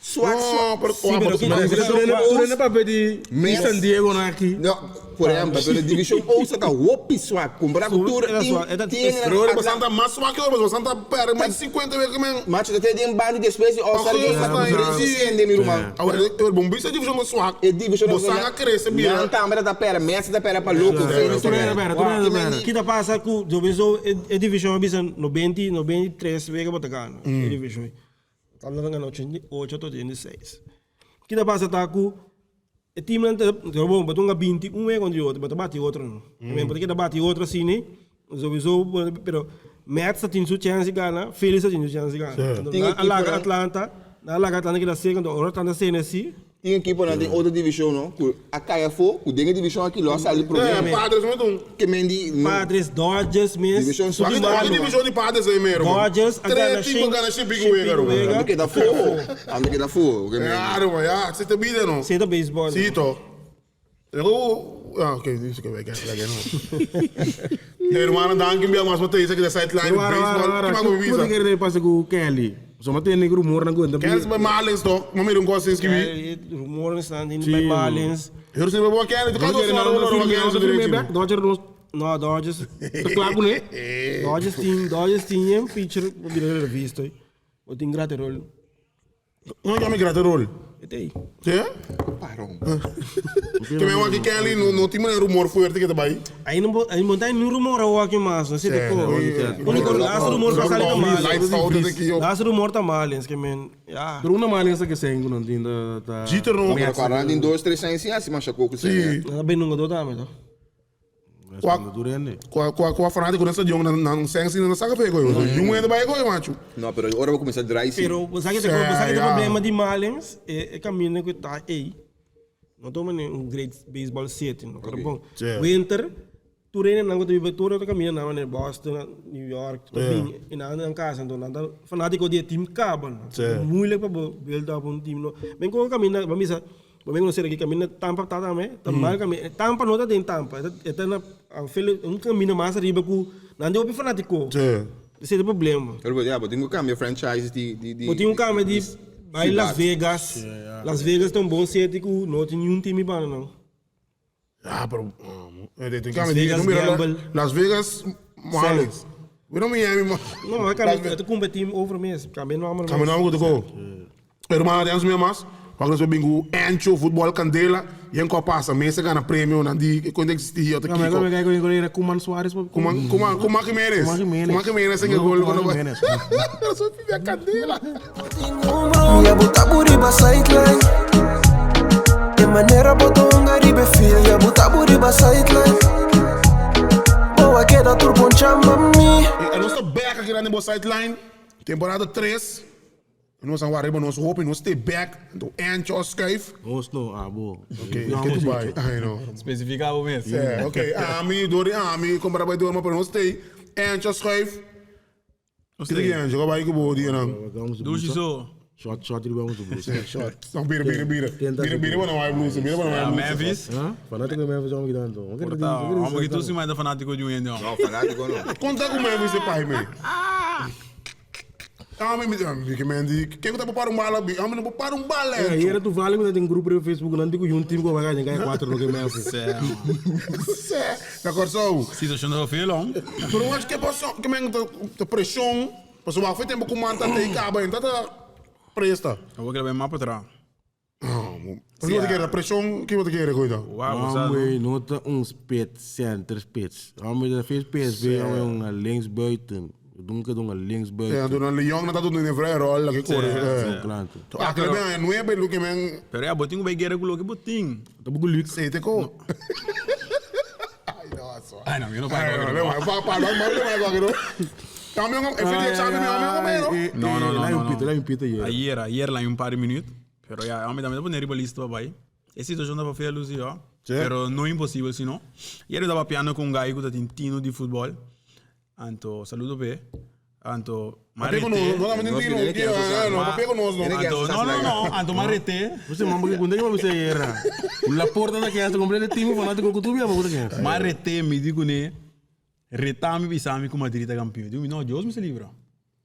S3: Swak,
S1: No,
S3: swak.
S1: pero
S5: Sí, pero
S1: pero
S5: que-
S2: Tu rena papel di
S3: Mes.
S2: San Diego no aqui.
S3: No, por exemplo, pero a divisão ouça tá hopi swak comparar com tur.
S5: Era swak, era-
S1: Pero ora bastante mais swak, ora bastante per mais 50 vezes que men.
S3: Macho, até de bandi depois de All-Star
S1: Augustus,
S3: Game,
S1: tá
S3: de meu irmão.
S1: Agora, eu bom bisa divisão do swak.
S3: E divisão
S1: Você cresce bira.
S3: Não, tá, mas tá pera, Messi tá pera para louco.
S2: Tu rena pera, tu rena pera.
S5: Kita passa com, sowieso, e division bisa 90, 93 weken wat gaan. E division. Dan dan gaan 88 tot 86. Kita passa tá com e team nan te bom, but unga 21 week contra outro, but bate outro não. Mm. Porque kita bate outro assim, né? Sowieso, pero Mets tem sua chance gana, Phillies tem sua chance gana.
S3: Tem
S5: Na
S3: equipe,
S5: Alaga
S3: né?
S5: Atlanta, na Alaga Atlanta que dá segundo, ora Atlanta CNC.
S3: Tem equipe na tem outra divisão, não? Que a Caia for, o dengue divisão aqui lá sai
S1: É,
S3: problema.
S1: Padres muito um.
S3: Que mendi
S5: Padres, Dodgers mesmo.
S3: Divisão
S1: Swak de divisão de Padres aí mesmo.
S5: Dodgers,
S1: Três tipos ganha chipico aí, garoto.
S3: Ando que dá fogo. Ando que dá fogo. Que mendi.
S1: Claro, mas ja, você tem vida não.
S5: Senta baseball.
S1: Sim, tô. Eu, ah, ok, isso que vai ganhar, Hey, hermano, dank je wel, maar wat is de sideline baseball? Que mago
S2: Como
S1: visa.
S2: te quer passa com o Kelly? Só mate nem rumor na conta.
S1: Quer bij Marlins toch? Maar meer een kost is que
S5: Rumores staan in bij Marlins.
S1: Eu sei bij Kelly, tu
S2: Não
S1: kan
S2: quer
S1: ook
S2: não,
S1: zo
S2: não
S1: naar
S2: firme, não firme back. Dodger não
S5: No, Dodgers.
S2: tá claro né?
S5: Dodgers team, Dodgers team, pitcher, vira revista. O team Graterol.
S1: Não é me Graterol.
S5: Etei.
S1: Sim?
S3: Parou.
S1: Que me aqui Kelly no no time é rumor forte que tá aí.
S5: Aí não aí não tem nenhum rumor ao aqui mais, não sei de como. Único last rumor que sale tá
S1: Lights
S5: Marlins.
S1: out aqui, ó.
S5: Last rumor tá Marlins, que men, ja.
S2: Pero uma malinha que sem não tem tá.
S1: Jeter no.
S3: Agora, 42, 3 anos, assim, mas chacou com
S1: Sim.
S5: Não bem nunca do também, tá?
S1: Com a com a fanático nessa de na na sense na saca feio, eu. Um ainda vai go, macho.
S3: Não, pero agora vou começar a dry sim.
S5: Pero sabe que
S1: Sim,
S5: sabe que
S1: ja.
S5: o problema de Marlins é caminho que tá aí. Não toma nem um great baseball city, não. Okay. Bom,
S1: Sim.
S5: winter, tu reina não tu vive tu caminho na né Boston, New York, tu bem, e na na casa, então nada fanático de team cabo,
S1: Sim.
S5: Moeilijk para build up um team no. Bem como caminho, vamos dizer, vamos conhecer aqui caminho Tampa tá também, tá mal caminho, Tampa não tá dentro Tampa, é na um caminho mais arriba com, não deu fanático.
S1: Sim.
S5: Esse é o problema.
S3: Eu vou dizer, tenho que cambiar franchise de
S5: Eu tinha um câmbio de vai Las
S3: cidade.
S5: Vegas. Las Vegas tem um bom set que não tem nenhum time para não.
S1: Ah, pero tem que
S5: Las Vegas Gamble.
S1: Las Vegas Marlins. We don't Miami.
S5: Não, mas cara, eu tô com um time over mesmo, câmbio não
S1: Kami não go go. Hermano, temos mesmo mas. Quando nós bingo Ancho Futebol Candela, e em passa, mesa ganha prêmio na di quando existia outra
S2: Como é
S1: Kiko.
S2: que é que era Kuman Soares?
S1: Kuma kuma kuma Jimenez.
S2: Kuma Jimenez.
S1: Kuma Jimenez em
S2: Não,
S1: gol
S2: Kuma
S1: quando vai.
S2: Jimenez.
S1: Eu sou filho da Candela.
S6: Ya buta buriba sideline De manera boto un garibe feel Ya buta buriba sideline Boa queda turbo chama mi
S1: E nós tá back aqui na sideline, temporada 3. Nós vamos arriba, nós hope, nós stay back. Do Ancho schuif.
S2: Nós não, ah, boa.
S1: Ok, que tu vai. Ai não.
S4: Especificava mesmo.
S1: É, ok. Ami, Dori, Ami, comprar bij Dori, maar per ons stay. Ancho schuif. Que Ancho, vai que boa dia não.
S4: Douche zo.
S2: Shot, shot, ele vamos do blues.
S1: Shot. Não, bira, bira, bira. Bira, bira, maar não blues, bira, maar
S4: Ja,
S1: não vai blues.
S4: Memphis.
S2: Hã? Fanático do Memphis, homem que dá então.
S4: Tá, Vamos que tu se mais fanático de um ainda.
S3: Não, fanático não.
S1: Conta com Memphis e pai, man. Ami, mi, que man, die, quem que tá para um bala, bi? Ami não para um bala.
S2: É, e era tu vale quando tem grupo no Facebook, não digo um time que vai ganhar quatro no que Memphis.
S1: Sé, da corso.
S4: Situação do veel, hoor.
S1: Pero eu acho que passou, que man, de pressão, passou lá foi tempo com manta te acaba, então tá presta.
S4: Eu vou querer mapa atrás.
S1: Mas wat ik a pressão, que wat ik quero, cuida.
S4: Wauw, sabe?
S2: Homem, nota um spits, center spits. Homem da fez PSV, homem um linksbuiten. Doen que doen een linksbuiten.
S1: Ja, doen een Lyon, dat doet een vrije rol, dat ik hoor.
S2: Klant.
S1: Ah, que bem, não é bem do que men
S4: Pero ja, botinho vai guerra com o que botinho.
S2: Dat bedoel ik.
S1: sei te ko. Ai, nossa.
S4: Ai, não, eu não
S1: Ai,
S4: pago.
S1: não, não, pa pa, não, não, não, não, não. Campeón, efectivo Xavi, mi amigo mero.
S4: No, no, no,
S2: Lá
S4: no,
S2: un pito,
S4: no.
S2: lá un pito ayer.
S4: Ayer, ayer lá em um par de minutos. Pero ya, a mí también poner riba listo papai. E situação da fea Lucy, ó. Pero no impossível, sino. Ayer eu tava piano com um gaio que tá tino de futebol. Anto, saludo pe. Anto,
S1: Papia com nós, não
S3: Nós
S1: mentira,
S3: que
S1: não,
S3: nem
S1: não,
S4: Ma-
S1: papia com nós, não.
S3: Ele que
S4: Anto, no, no, no, anto marrete.
S2: Você mamba que quando é que você erra? La porta da criança completa time fanático com tu via, mas criança.
S4: Marrete me digo né. Retame bisami com Madrid tá campeão. Digo, no, Deus me se livra.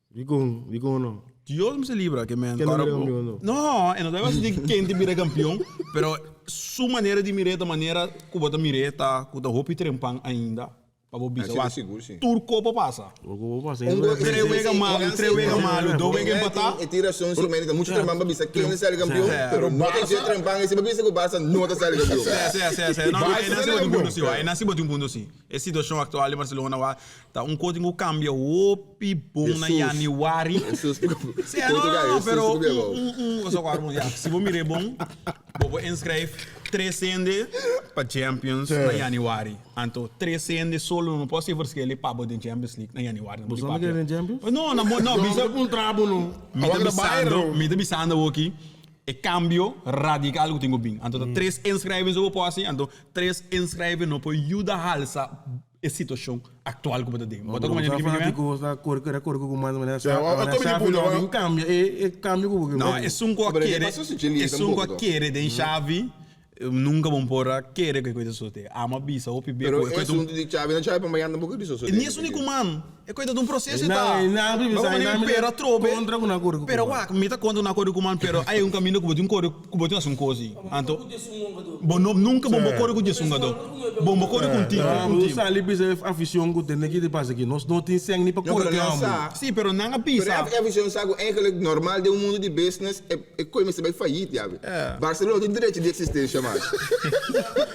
S2: Digo, digo no.
S4: Dios me se libra que man.
S2: Ken
S4: Ahora,
S2: no bira campeón, no?
S4: No, e no deve ser quem te bira campeão, pero su maneira de mireta, maneira que bota mireta, que o hopi trempan ainda, pa bo bisa.
S3: Ah, sim,
S4: wa,
S3: seguro, sim.
S4: Turco pa passa.
S2: O que eu vou fazer?
S3: Um gol-
S4: Três wega malo, três wega malo, dois wega empatar.
S3: E tira som instrumento, muito trempan para bisa quem sai campeão, pero não tem jeito trempan, esse bisa que o Barça não tá sai campeão.
S4: Sim, sim, sim. Não,
S1: Barça
S4: aí nasce
S1: é
S4: bate um
S1: campeão.
S4: ponto sim, aí nasce bate um ponto sim. A situação atual de Barcelona wa, tá um código cambia hopi bom na
S3: Jesus.
S4: januário.
S3: Jesus,
S4: Sim, não, não, não, pero um, um, só agora, ja, se vou mirar bom, vou inscrever três ende para Champions na januário. Então, três ende solo não posso ir verschillen para de Champions League na januário.
S2: Você não quer Champions?
S4: Não, não, não,
S2: Não, um trabo no.
S4: me
S1: Agora
S4: tá
S1: Bayern.
S4: bisando, me tá bisando aqui. E cambio radical que tenho bem. Então, três inscrevem eu posso, então três inscrevem não pode ajudar a alça a situação atual que eu tenho. Bota como a gente
S2: fanático, tá cor, cor, cor com mais maneira.
S1: Ja, eu tô me puto,
S2: não cambia, é cambio com
S4: Não, é um que
S3: Pero
S4: quer,
S3: ele passou se ele
S4: é um
S3: tampouco,
S4: que quer de chave, nunca vão pôr a querer que coisa sote. Ama bisa, opi be,
S3: Pero
S4: coisa
S3: é assunto de Xavi, não Xavi para amanhã tampouco disso.
S4: Nisso ni kuman. É coisa de um processo
S2: Não,
S4: tá.
S2: não,
S4: Mas
S2: não,
S4: como pero trobe.
S2: contra com na cor com
S4: Pero wak, me tá conta na cor kuman, pero aí um caminho que botin cor, que botin assim coisa. Anto, bom, não, nunca bom cor com Jesus gado. Bom cor com ti.
S2: Ah, o sali bisa afición que tem aqui de passa aqui. Nós não tem sangue nem para
S3: Não,
S2: cor
S3: pero
S2: que
S3: não
S2: amo.
S3: sabe.
S4: Sim, pero não a
S3: Pero
S4: pisa.
S3: é a visão sabe, eigenlijk normal de um mundo de business é é coisa vai falir, sabe? Barcelona tem direito de existência, mas.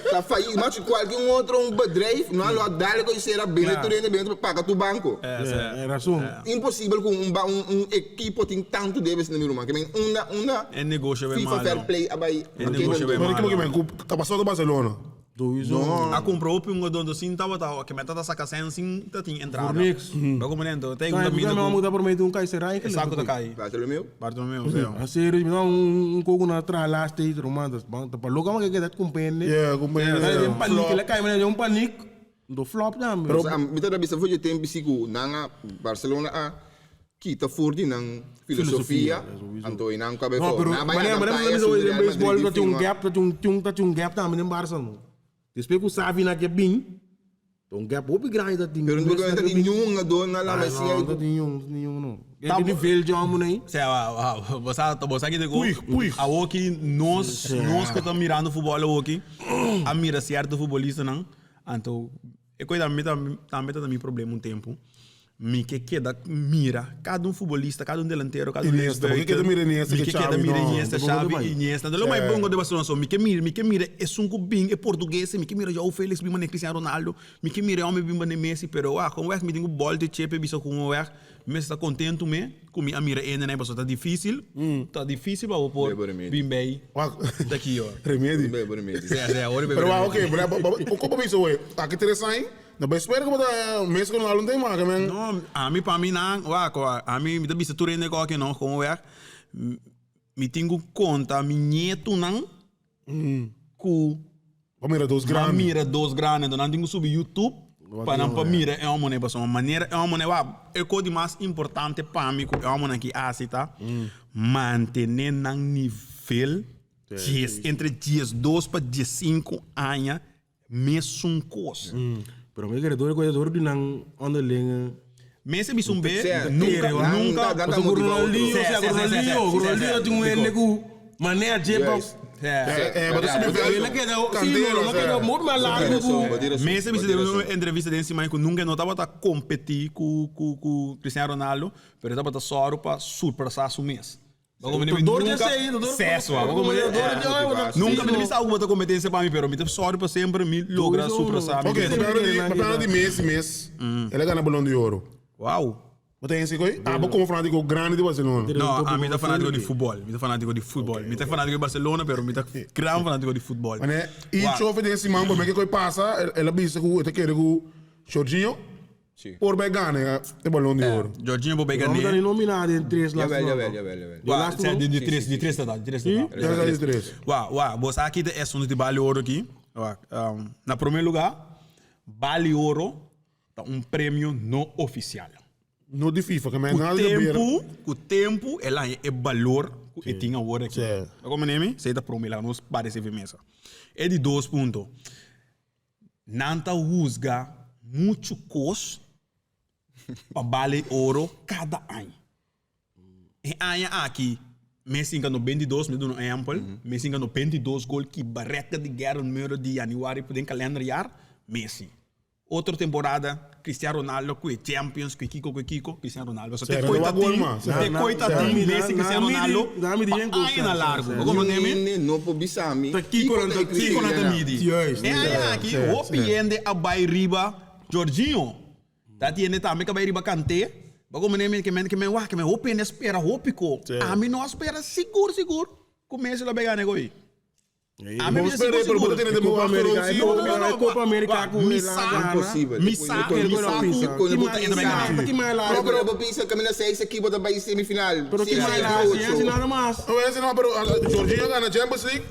S3: Tá falir, mas qualquer um outro um bedrijf, não há dadelijk que será bem tu rende bem paga tu banco.
S2: É, é razão.
S3: Impossível com um um, um equipo tem tanto debes no meu que uma uma
S4: É negócio bem
S3: FIFA
S4: malo.
S3: Fair Play abai.
S4: É negócio bem
S1: Mas
S4: malo.
S1: que que tá passando do Barcelona.
S2: Dois um.
S4: A comprou opi um dono sim tava tá, que meta tá saca sem sim tá tem entrada.
S2: Fornix.
S4: Logo momento, tem um
S2: Tá,
S4: caminho.
S2: não mudar por meio de um Kaiser
S4: É saco da cai.
S3: Bartolomeu.
S4: Bartolomeu, sei.
S2: A sério, me dá um coco na atrás lá, este romantas. Bom, tá para logo mas que que compreende.
S1: Yeah, compreende.
S2: Tá, um panique, lá cai, mas é um panique. Do flop também.
S3: Pero me tá bisa foi de tempo sigo nanga Barcelona a kita forte nang filosofia, anto inang kabe
S2: Não, pero
S3: na
S2: mané, mané, mané, mané, em beisebol tá tem um gap, tá tem um, tem um, tá tem um gap também em Barça, não. Depois que o Xavi na que bem, tem um gap bem grande tá tem.
S3: Pero não tem nenhum dona lá mas
S2: Não, tá nenhum, nenhum não. É nível de homem aí.
S4: Sei, ah, você você que
S1: Pui, pui.
S4: A que nós nós que estamos mirando futebol aqui, a mira certo futebolista não. Então, eu cuido também também também problema um tempo. Mi que queda mira cada um futebolista, cada um delantero, cada um
S1: Iniesta, porque queda mira Iniesta,
S4: Mi
S1: que
S4: que queda
S1: Xavi,
S4: mira
S1: não.
S4: Iniesta,
S2: Tampoco
S4: Xavi,
S2: vai.
S4: Iniesta. Então, mais bom de Barcelona só, mi que mira, mi que mira é um cubinho, é português, mi que mira João Félix, mi mane Cristiano Ronaldo, mi que mira homem bimba Messi, pero ah, como é que me tenho bola de chepe bisa com o é, me está contento me, com mi a mira ainda né, pessoal, tá difícil, tá difícil para o pôr
S3: Bebo remédio.
S4: bimbe daqui ó.
S1: Remédio.
S4: Zé, Zé, ora
S1: Pero ah, ok, pero como isso hoje? Aqui interessante, não vai esperar que botar mês que não tem mais, man.
S4: No, a mim, para mim, não. Ué, a mim, me dá bisa tudo ainda que não, como é. Me tenho conta, mi neto não, ku
S1: Vamos mirar dois
S4: Mas
S1: grandes.
S4: mira dos grandes, então não tenho que subir YouTube para não para mira é uma moneda, uma maneira é uma moneda, é o coisa mais importante para mim, é uma moneda que aceita manter nang nível 10, entre 10, 2 para 15 anos, mesmo coisa.
S2: Pero me quero dor coisa dor de nang onderlinge.
S4: Mesmo bisum B,
S3: Certo.
S4: nunca,
S3: Nang-
S4: nunca,
S3: nang-
S2: Paso Ronaldinho,
S4: Sim,
S2: o sea,
S4: sim, sim,
S2: Ronaldinho,
S4: sim, sim,
S2: Ronaldinho
S4: sim.
S2: tem um N ku mané a jepa.
S3: Juist.
S4: É.
S1: É, mas isso me
S2: Ele queda, sim, não queda muito mais largo ku.
S4: Messi me deu uma entrevista desse mas que nunca não estava a competir com com com Cristiano Ronaldo, pero estava a só para surpassar su mês.
S2: Doutor de sei, doutor.
S4: Sucesso, Nunca me disse algo da competência para mim, pero me deu sorte para sempre me logra surpassar.
S1: Ok, papel de Messi, Messi. Ele ganha Balão de Ouro.
S4: Uau.
S1: Mas tem esse coi? Ah, como fanático grande de Barcelona.
S4: Não, a mim tá fanático de futebol, me tá fanático de futebol. Me tá fanático de Barcelona, pero me tá gran fanático de futebol.
S1: Mas né, e chofe desse man, como é que coi passa, ela bisa que eu quero que Jorginho, Por bai gana e Balon di Oro.
S4: Jorginho por bai
S2: Vamos
S4: gana.
S2: dar nominá den tres
S3: Jawel,
S2: laatste
S3: jawel,
S2: no.
S3: jawel, jawel.
S2: De
S4: Wa,
S2: laatste
S4: sê,
S2: no?
S4: di tres, di tres ta da, di tres ta da.
S1: Ja, di tres.
S4: Wa, wa, bo sa ki ta esun di Bali Oro ki. Wa, na prome lugar, Bali Oro ta un premio no oficial.
S1: No di FIFA, ke men
S4: Ku
S1: nada di ber.
S4: tempu, ku tempu el haña e balor ku e tin awor aki.
S1: Sí.
S4: Ta komprende mi? Esei ta prome laga nos parese fi mesa. E di dos punto, nan ta husga muchu kos pa bale oro kada aña. E aña aki Messi hinka 92, mi ta duna un ehèmpel, Messi hinka 92 gol kiba rèkòrt di Gerd Müller di yanüari den kalenderjaar, Messi. Otro temporada Cristiano Ronaldo cu e Champions, cu e kico, cu e kico, Cristiano Ronaldo. Pasobra te
S1: Sera,
S4: koe
S1: no
S4: ta
S1: wak gol
S4: tin,
S1: mas.
S4: te koe ta tin Messi, Cristiano Ronaldo pa añanan largo. Bo comprende mi?
S3: Ni no por bisa mi.
S2: Ta kiko nan ta
S4: Kiko nan ta midi.
S2: Juist.
S4: E aña aki hopi hende a bay riba Jorginho. Ta tiende tambe ka bay riba Kanté. Bo comprende mi? Ke men, ke men wak, ke men hopi hende a spera hopi ko. Ami no a spera sigur sigur cu Messi lo bay gana e gol. Ami
S1: Bo
S4: bisa
S1: spera
S4: sigur
S1: pero bo
S4: sigur.
S1: ta tene
S2: Copa
S1: bo
S2: America,
S1: after
S2: e
S1: all,
S2: Copa
S1: no, no,
S2: America, Copa America cu
S4: Mi
S2: el
S4: sa,
S2: gana.
S3: Imposible.
S4: Mi sa, mi sa cu
S3: Pero
S4: bo ta entra bay gana.
S2: Ki mai
S3: Pero
S2: la?
S3: pero bo bisa camina seis equipo ta bay semifinal.
S2: Pero ki mai la? Si así nada mas.
S1: No, ese no, pero Jorginho gana Champions League,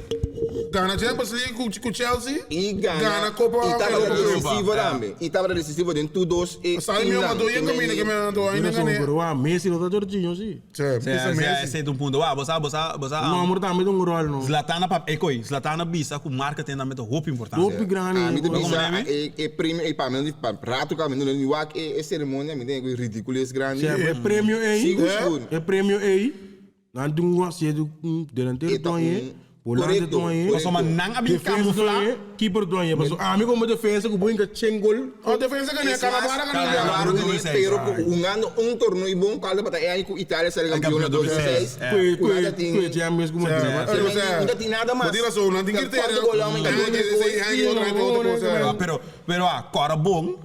S1: gana Champions League cu cu Chelsea,
S3: Y gana,
S1: gana Copa
S3: Y tabata
S1: Europa.
S3: decisivo tambe. Y tabata decisivo den tur dos e
S1: Sabe mi
S3: teamnan.
S1: ma doy en camino que me ando ahí
S2: Mira
S1: no
S2: son,
S1: gané.
S2: pero wa, Messi no ta Jorginho, si.
S1: Sí,
S4: Sea,
S1: bisa
S4: sea,
S1: Messi.
S4: ese ta un punto. Wa, bo sa, bo sa, bo sa.
S2: No, amor tambe ta un rol, no.
S4: Zlatan a pap, ekoi, Zlatan a bisa ku marketing tambe ta hopi importante.
S2: Hopi grandi.
S3: Ah, mi ta
S4: Como
S3: bisa
S4: neme?
S3: e e premio e pa mi pa rato ka mi no ni wak e e ceremonia mi den ridículo es grandi.
S2: Sea, e premio ei,
S3: Sigur sigur.
S2: e premio ei, nan tin un asiento un delantero
S3: E ta
S2: doñe,
S3: un-
S2: volante
S3: Correcto,
S2: doñe,
S3: correcto.
S4: Pasobra nan a bin
S2: defensa
S4: camufla.
S2: doñe, keeper doñe. Pasobra ami como defensa ku bo hinka chen gol.
S1: Oh, defensa gané,
S3: Es más,
S1: Cannavaro gané.
S3: Cannavaro
S4: Cannavaro
S3: gané,
S4: gané,
S3: pero jugando un torneo y bon caldo para ahí con Italia sale campeón en 2006.
S2: Kue,
S3: Ku
S2: kue,
S3: nada tin-
S2: kue Champions ku Madrid.
S3: Sí.
S1: O sea,
S3: No tin nada mas.
S1: Bo tin razón, no tin criterio.
S3: Cuánto gol han metido?
S1: Hay que decir, hay que otra gente, otra cosa.
S4: Ah, Pero, pero ah, cora bon,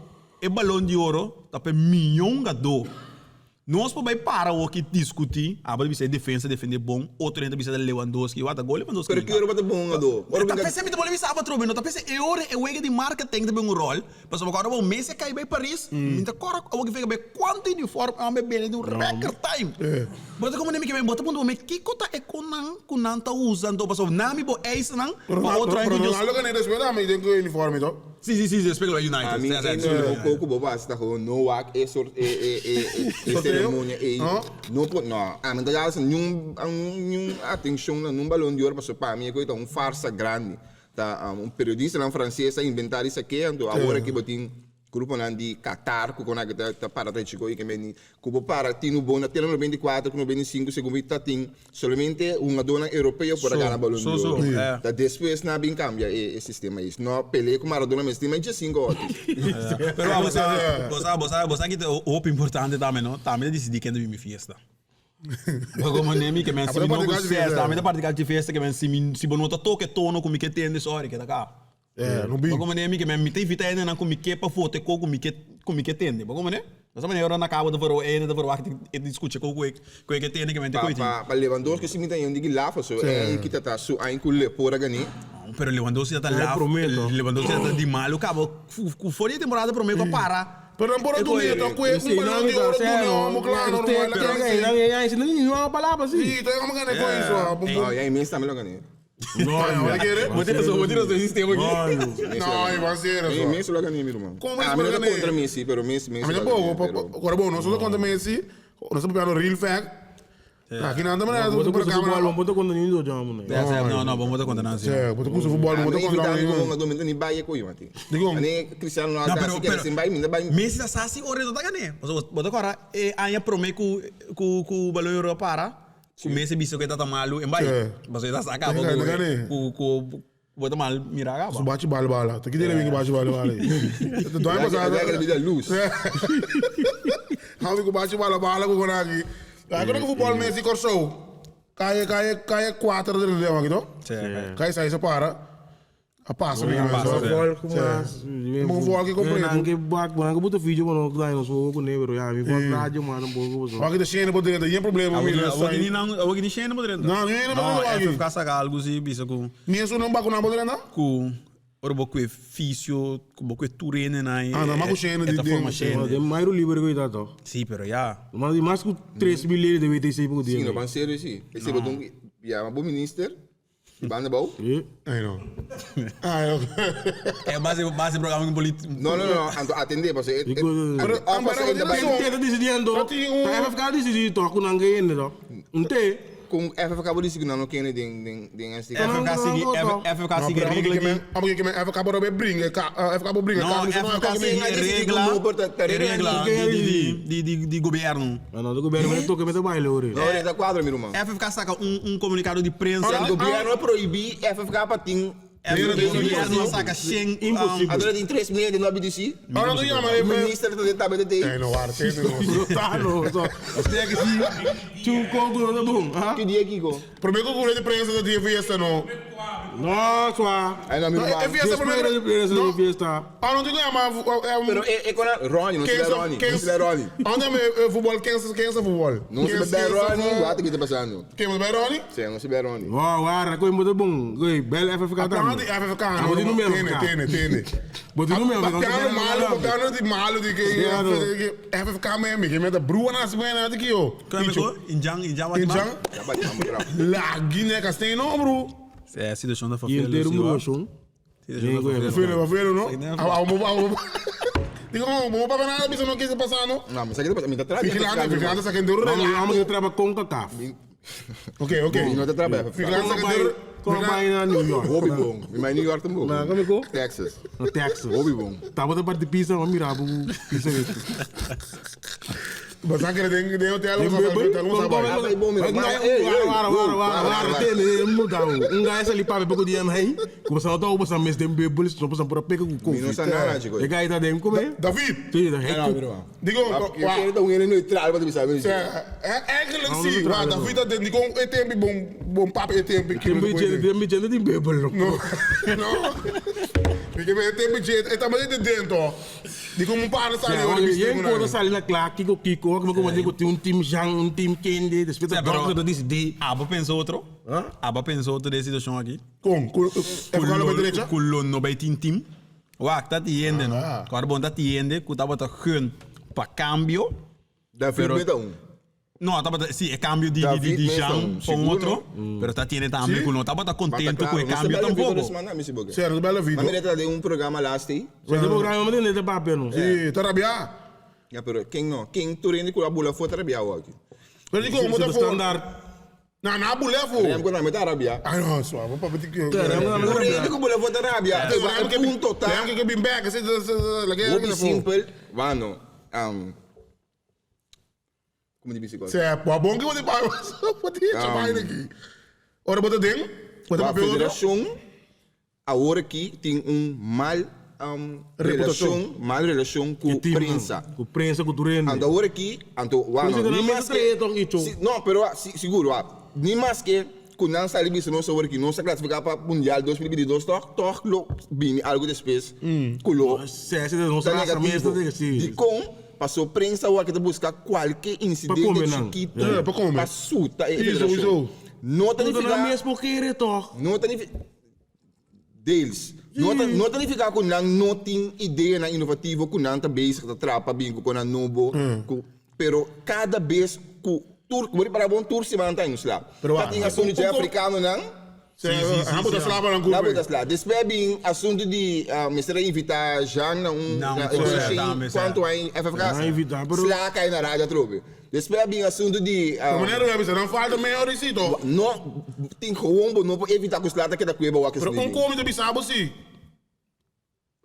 S4: e balón de oro ta pe miñon gadó. Nos por bai para oki discuti, abo bisa defensa defende bon, otro hende bisa Lewandowski, wat a gol Lewandowski.
S3: Pero ki ora bata bon ado? Ora
S4: Ta
S3: binga
S4: pese mi ta bolbe bisa abo trobe, no ta pese e ora e wega di marketing ta ben un rol, pasobra ku ora bo Messi a kai bai Paris, mi ta kora abo ki fega bai kuantu uniform a bai bende den un record time. Bo ta komprende mi ke men bo ta puntra bo me kiko ta e konan ku nan ta usa anto pasobra nan mi bo eisa nan pa otro hende
S1: Ronaldo gane despues tambe den ku uniforme to.
S4: Sí, sí, sí, después lo United.
S3: A mi
S4: Sí, sí,
S3: e
S4: sí.
S3: no poco bo basta gewoon no wak e soort e e e e e ceremonia e
S1: No?
S3: no po no a mi ta ya niun niun atencion na niun balon de oro paso pa mi e ta un farsa grandi ta un periodista nan frances a inventa esaki anto awor aki bo tin Gruponan di Qatar ku kona ta ta para ta chiko i ke meni ku bo para tin un bon na tera 94 ku 95 segun mi ta tin solamente hungadónan europeo por a gana Balon di
S4: So,
S3: Oro.
S4: so, eh.
S3: Ta despues nan a bin kambia e e sistema ei. No Pelé ku Maradona mes tin mai 15 oti.
S4: Pero bo sa, bo sa, bo sa, bo sa ki ta hopi importante tambe no, tambe ta disidí ken ta bin mi fiesta. Bo komo nemi ke men si mi no ku fiesta, mi ta parti di fiesta ke men si mi si bo no ta toka e tono ku mi ke tende sorry ke ta kaba.
S1: Eh, no bin.
S4: Bo komo mi ke mi ta invita hendenan ku mi ke pa foto e ko ku mi ke ku mi ke tende. Bo komo ne? Desa manera ora na kaba ta verwacht, e hende ta verwacht e di skucha ko ku e ku e ke tende ke men te
S3: Pa
S4: koiti.
S3: pa pa Lewandowski si mi ta yendo di lafa so e kita ta su ain ku le por a gani.
S4: Pero Lewandowski ta
S2: Ay,
S4: laf,
S2: prometo.
S4: Lewandowski ta di malu kaba ku for di e temporada prome ku a para.
S1: Pero nan por a
S4: E
S1: duna
S4: koe.
S1: e to kue un balon di oro duna homo kla normal la
S2: Pero
S1: kende si.
S2: no palabra si.
S1: Si, to homo gana koe so.
S3: Oh, ya immens tambe lo gani.
S2: No,
S1: No, kere?
S4: Bo tin razon, bo tin razon, e sistema aki.
S1: No, e va ser
S3: E
S1: so.
S3: Messi lo gani, mi ruman.
S1: Como Messi
S3: Ah, mi
S1: lo
S3: no ta
S1: gani?
S3: contra Messi, pero Messi Messi
S1: A mi
S3: lo
S1: tampoco,
S3: gani, pero-
S1: Ora bon, nos no ta contra Messi, nos ta papiando real fact. Aki nan ta manera
S2: Bo ta
S1: por
S2: kusa
S1: camera.
S2: futbol, bo ta contra ningun otro homo,
S4: Ja, ja, no, no, bo no ta contra nan, sí.
S1: Sí, bo ta kusa futbol,
S3: Ah,
S1: bo
S3: mi
S1: ta contra
S3: invita mi
S1: ningun.
S3: como un momento ni bai ko mati.
S1: Digo?
S3: Ane Cristiano
S4: No,
S3: Ronaldo
S4: pero,
S3: si quiere
S4: pero
S3: sin bai, mi ta bai.
S4: Messi ta sa si ora no ta gane. Pasobra bo ta kora e aña prome ku ku ku Balon de Oro a para. Ku mester bisa ku e ta ta malu en bai. Pasobra e ta sa kaba ku ku bo ta mal mira kaba.
S1: Su bachi bala bala. Ta kite bin bachi bala bala. Doña pasada.
S3: Dai que bida luz.
S1: Hou ku bachi bala bala ku kona aki. Agora ku futbol Messi Kòrsou. Kai kai kai 4 de de aki to. Kai 6 para. A pasa mi
S4: pasa,
S1: sí.
S2: Volk mas.
S1: Mo volk que comprei.
S2: Nan ke bak, nan ke buta video mano dai nos fogo ne pero ya mi volk radio mano poco so.
S1: Wak de xene por dentro, geen problema mi.
S4: Awor ni nan, awor ni xene por dentro.
S1: No, ni xene por
S4: No,
S1: dentro.
S4: FFK saca algo si bisa ku
S1: Ni eso não bakuna por dentro?
S4: ku. Ora bo kue fisio, ku bo kue tur hende nan
S1: Ah, nan mas ku shende
S4: e ta
S1: di
S4: forma
S1: den.
S4: shende.
S2: Den Mayro liber ku ta toch.
S4: Sí, pero ya.
S2: Mas di mas ku 3000 leden den WTC por
S3: Sí,
S2: dia.
S3: no ban serio sí. Ese bo tin yama bo minister di banda bou.
S2: Sí.
S1: Ay no. Ay no.
S4: E base base programa ku politi.
S3: No, no, no, anto atende paso e
S2: Pero
S3: pero e ta bai
S2: Ken ta disidiendo?
S1: Dat die un-
S2: Ta FFK disidi toch ku nan ke hende toch. Un te.
S3: Kon FFK bo disi ku nan no kende den den den STK?
S4: FFK sigui FFK sigui regla di.
S1: Amo ke men FFK bo robe bringa ka FFK bo bringa
S4: No, FFK sigui regla e regla di di di di di gobierno.
S2: No, no, de gobierno me toke me te baile ore.
S3: No, ore ta kuadro mi ruman.
S4: FFK saka un un komunikado di prensa.
S3: Gobierno a prohibí FFK pa tin
S4: Gobierno saca 100
S2: Imposible.
S3: Anto tin 3 mil hende no a BDC.
S1: Ahora tu llama
S3: E minister ta den tablet tei.
S1: Eh no war, sí, no.
S2: Tano, so. Este que si tu congo no ta bom, ha?
S3: Ki dia Kiko?
S1: Prome ku kure di prensa ta dia fiesta no.
S2: No, swa.
S3: Ay no mi
S1: No, e
S3: ruman.
S1: fiesta
S2: Después
S1: prome.
S2: de fiesta,
S1: No.
S2: de fiesta.
S1: Ah no tu llama
S3: Pero e e kona Ronnie, no se Ronnie, no se Ronnie.
S1: Anda me futbol, ken ken sa futbol?
S3: No se be Ronnie, wat ki ta pasando?
S1: Ken se Ronnie?
S3: Sí, no se be Ronnie.
S2: Wow, waar, koe moet bom. Koe, bel FFK
S1: Plan
S2: dan.
S1: di FFK
S2: Ah,
S1: no.
S2: bo tin numero
S1: Tene,
S2: FFK.
S1: tene, tene.
S2: Bo tin numero FFK.
S1: Papiano malo, papiano di malo di ke
S2: Ja, no.
S1: FFK me mi ke me da brua na se na di ki yo.
S4: Injang, injang wat
S1: Injang.
S3: Ya ba ti mambo
S1: Lagi ne kasteno bro.
S4: É, situação da
S2: E
S4: favela.
S2: inteiro muro, chum.
S4: Situação da favela.
S1: Felo, felo no. Amo amo. Digo, mo pa nada bisa no que se pasa no.
S3: No, ma sa ki ta mi ta traha.
S1: Vigilante, vigilante sa kenduro.
S2: Vamos, vamos que trabalha com CACAF.
S1: Ok, ok.
S3: Mi no ta traha.
S1: Vigilante sa
S2: Como vai,
S1: kenduro.
S2: como vai na New York?
S3: Hobby bom. Mi mai New York tampoco.
S2: Na, como ko?
S3: Texas.
S2: No Texas.
S3: Hobby bom.
S2: Tava da parte de pizza, vamos mirar, bu pizza.
S1: Basta que den den hotel,
S2: Dem
S1: sa
S2: bebel,
S1: hotel,
S2: kom
S1: sa
S2: kom
S1: ba.
S3: Ai, bom, meu.
S2: Maar
S3: Ei, ei,
S2: wara wara wara
S3: wara,
S2: wara
S3: wara.
S2: tene muda. Um gajo ali para pouco dia aí. Começou a dar o mes dem bebel, só para por pega com
S3: Mi no sa nada, chico.
S2: E gajo tá dem come.
S1: David,
S2: Sim, da
S3: Ah, no, mi ruman.
S1: digo,
S3: Eu quero dar um ele neutral para tu saber.
S1: eigenlijk zie, waar David dat die kon ETMP bom bom pap ETMP
S2: Dem beetje dem beetje dem bebel.
S1: No. No. Ik heb ETMP jet, het maar dit dentro. Die kon een paar sali
S2: Ja,
S1: hoor,
S2: je kon sali na klaar, Kiko Kiko, como como digo, tem um time Jean, um time Kendi, después
S4: Ja,
S2: da
S4: pero-
S2: doctor disse di.
S4: Aba pensou outro. Aba pensou outro dessa situação aqui.
S1: Kom, even op de derecha.
S4: Kulo no bij team team. Wacht, dat die ende no. Kwar bon dat die ende, ku taba ta gun pa cambio.
S3: David
S4: Pero-
S3: meta um.
S4: No, taba ta, sì, e cambio di di di, di
S3: David
S4: Jean
S3: Mason,
S4: con
S3: sicuro.
S4: outro, pero ta tiene tambe ku no taba ta contento com o cambio tampoco.
S1: Certo, bella
S3: Ma
S1: video.
S3: mi reta de un programa last day.
S2: Mas o programa não tem papel no.
S1: Sì, te rabbia.
S3: Ja, pero quem no? Quem tu rende com a bula fora arabia aqui.
S1: Pero digo,
S2: Moet
S1: moet ervoor.
S2: standaard.
S1: Nou, na bulevo.
S3: Rem com a meta arabia.
S1: Ah, no, so, papa, die
S3: Tu rende com a bula fora arabia. O punto tá.
S1: Lem ik ben back, zit
S3: Hobby simpel, mano. Um, como di bicicleta?
S1: Cioè, pô, bom que você vai, você chamar ele aqui. Ora, bota dentro, bota
S3: A
S1: papel outro.
S3: federação agora aqui tem um mal um,
S1: Reputação.
S3: relação, mal relação com a prensa.
S2: Com prensa, com turene.
S3: Ando agora aqui, ando,
S2: Por isso
S3: mano,
S2: que
S3: nem
S2: não
S3: mais
S2: é
S3: que,
S2: que isso.
S3: Si, não, pero ah, si, seguro, ah, nem mais que quando não sai bisa não agora aqui, não se classificar para Mundial 2022, toch, toch, lo, bini algo depois, culo,
S2: Se se não
S3: tá
S2: se
S3: negativo.
S2: mesmo,
S3: De com, passou prensa o que buscar qualquer incidente
S2: Pa come, não.
S3: chiquito,
S1: É, pa come.
S3: pa suta, e
S1: Isso,
S3: federação.
S1: isso.
S3: Não tá
S2: Não
S3: ficar
S2: mesmo querer toch.
S3: não tá deles. Não tá não tá ficar com não não tem ideia na inovativo com não tá bezig tá trapa bingo com na novo com pero cada vez com tour como para bom tour se mantém nos lá.
S1: Pero,
S3: Tá
S1: ah,
S3: tem assunto de africano não?
S1: Cioè, a bota slava na
S3: Lá
S1: curva.
S3: botas lá. Depois bem assunto de uh, me invitar Jean na um
S4: Não,
S3: na,
S4: foi,
S3: eu sei
S4: tá, mas é.
S3: quanto aí FFK.
S2: Ah, invitar, pero-
S3: Slá cai na rádio trobe. Depois bem assunto de
S1: Ma
S3: uh,
S1: meneer, we hebben ze dan falta meia hora e toch?
S3: não tem gewoon não evitar que os lá tá que da cueva o que
S1: Pero um come de bisabo si.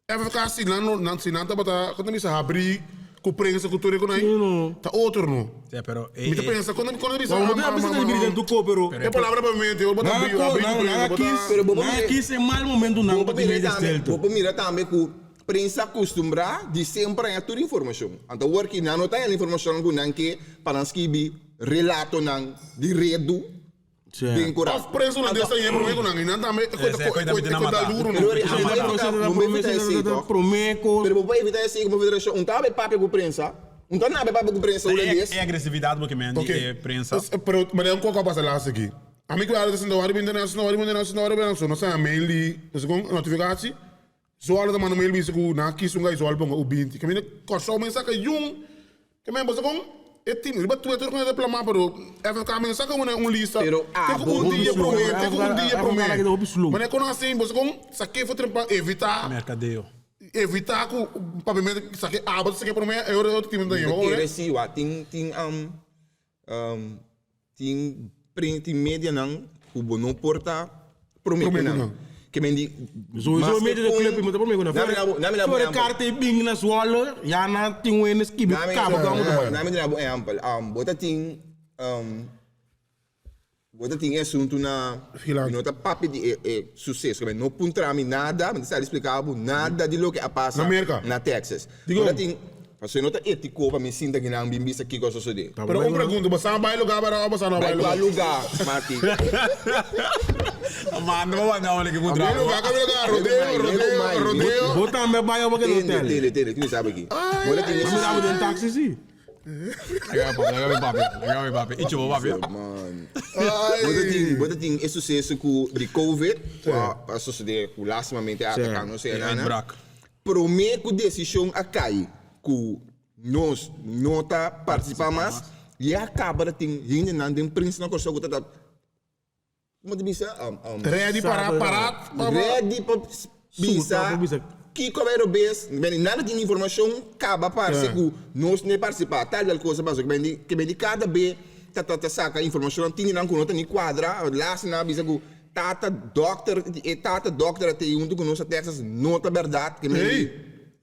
S1: FFK si nan nan si nan tá bota, quando me sa abrir, com prensa cultura com aí. Tá outro no.
S4: Sì, pero
S1: Mi te pensa quando quando me sa.
S2: Mas não precisa de brilhante do copo,
S1: É palavra para mente, eu boto
S2: Não,
S1: abrir, abrir
S2: não,
S1: com
S2: não,
S1: prensa,
S2: quis,
S1: bota.
S3: Pero bobo
S2: não
S3: mira-
S2: quis é mau momento não
S3: Vou
S2: para
S3: mira
S2: dividir
S3: também,
S2: estelto.
S3: vou mira também que prensa acostumbra de sempre a toda informação. Então, o que não tem a informação que não que para nós que relato não de redo bem
S1: Of
S3: correto.
S1: prensa não dessa aí, problema com não, não também,
S4: é, coisa
S1: coisa
S4: de matar.
S1: duro
S3: Pero
S1: no.
S3: ele-
S2: Promessa,
S3: Não evita esse, toch?
S2: promeco.
S3: Pero vou evitar esse como federação, um tá papo com prensa, um tá nada papo com prensa holandês.
S4: É, é agressividade porque man,
S1: Ok.
S4: é prensa.
S1: Pero maar dan ook pas laatste keer. Amigo, era assim, da hora internacional, hora internacional, hora internacional, não sei, mail, não sei, notificatie. Zwolle ta manda mail bisa ku nan a kis un gai Zwolle ponga U20. Kaminda Kòrsou men saka yun. Ke men boso kon e team riba Twitter kon e ta plama pero FFK men saka un un lista.
S3: Pero
S1: Te ku
S3: abo
S1: un dia promé, te ku un dia promé.
S2: FFK ta hopi slow.
S1: Manera kon hasi boso kon sak'é for trempa evitá
S4: Merkadeo.
S1: evitá ku papiamentu sak'é abo ta sak'é promé e ora e otro team ta yega.
S3: Mi ta kere si wak tin tin Tin prin tin medianan ku bo no por ta promé ku nan. Ke men di
S2: Sowieso
S3: maske
S2: media de
S3: kon
S2: club mi ta promé ku nan.
S3: Nami na bo nami na bo
S2: Voor de
S3: ehèmpel.
S2: kaart e bin na Zwolle, ya nan tin un hende skibi
S3: Nami
S2: kaba ku nan ta bai.
S3: nami na bo ehèmpel. Bo ta tin bo ta tin e asuntu na
S1: Vigilante.
S3: mi no ta papia di e e suseso. Ke men no puntra mi nada, mi ta sali splika bo nada di loke a pasa
S1: Na Merka.
S3: na Texas.
S1: Digo.
S3: Bo ta tin Pasobra no ta étiko pa mi sinta aki nan bin bisa kiko a sosodé.
S1: Pero un pregunta, bo sa bai lugar para o bo sa no
S3: Bai
S1: bai
S3: kua
S1: lugar?
S3: lugar, Mati?
S4: Manda pa wanda ora ki ku
S1: Bai
S4: traha.
S1: lugar, ka lugar, rodeo, rodeo, rodeo.
S2: Bo tambe bai o bo keda
S3: Tende,
S2: hotel?
S3: tende, tende, ki mi sabi aki. Bo ta tin e
S2: Bo mira bo den taxi si.
S4: Laga mi papia, laga mi papia, laga mi papia. Ichi bo papia.
S3: Man. Bo ta tin, bo ta tin e suseso ku di Covid, ku a sosodé, ku lastimamente a ataka nos
S4: E
S3: e nana.
S4: uitbraak.
S3: Promé ku desishon a kai ku nos no ta partisipá mas, ya kaba ta tin hendenan den prensa na Kòrsou ku ta ta, komo ta bisa?
S1: Ready para para pa
S3: Ready pa bisa kiko a bai robes, beni nada tin informashon kaba parse ku nos no e partisipá, tal i tal kosa paso ke beni kada be ta ta saka informashonnan tin hendenan ku no ta ni kuadra, laatste nan a bisa ku Tata dokter, e tata dokter a tei huntu ku nos a Texas no ta bèrdat ke men
S1: Ey,
S3: di.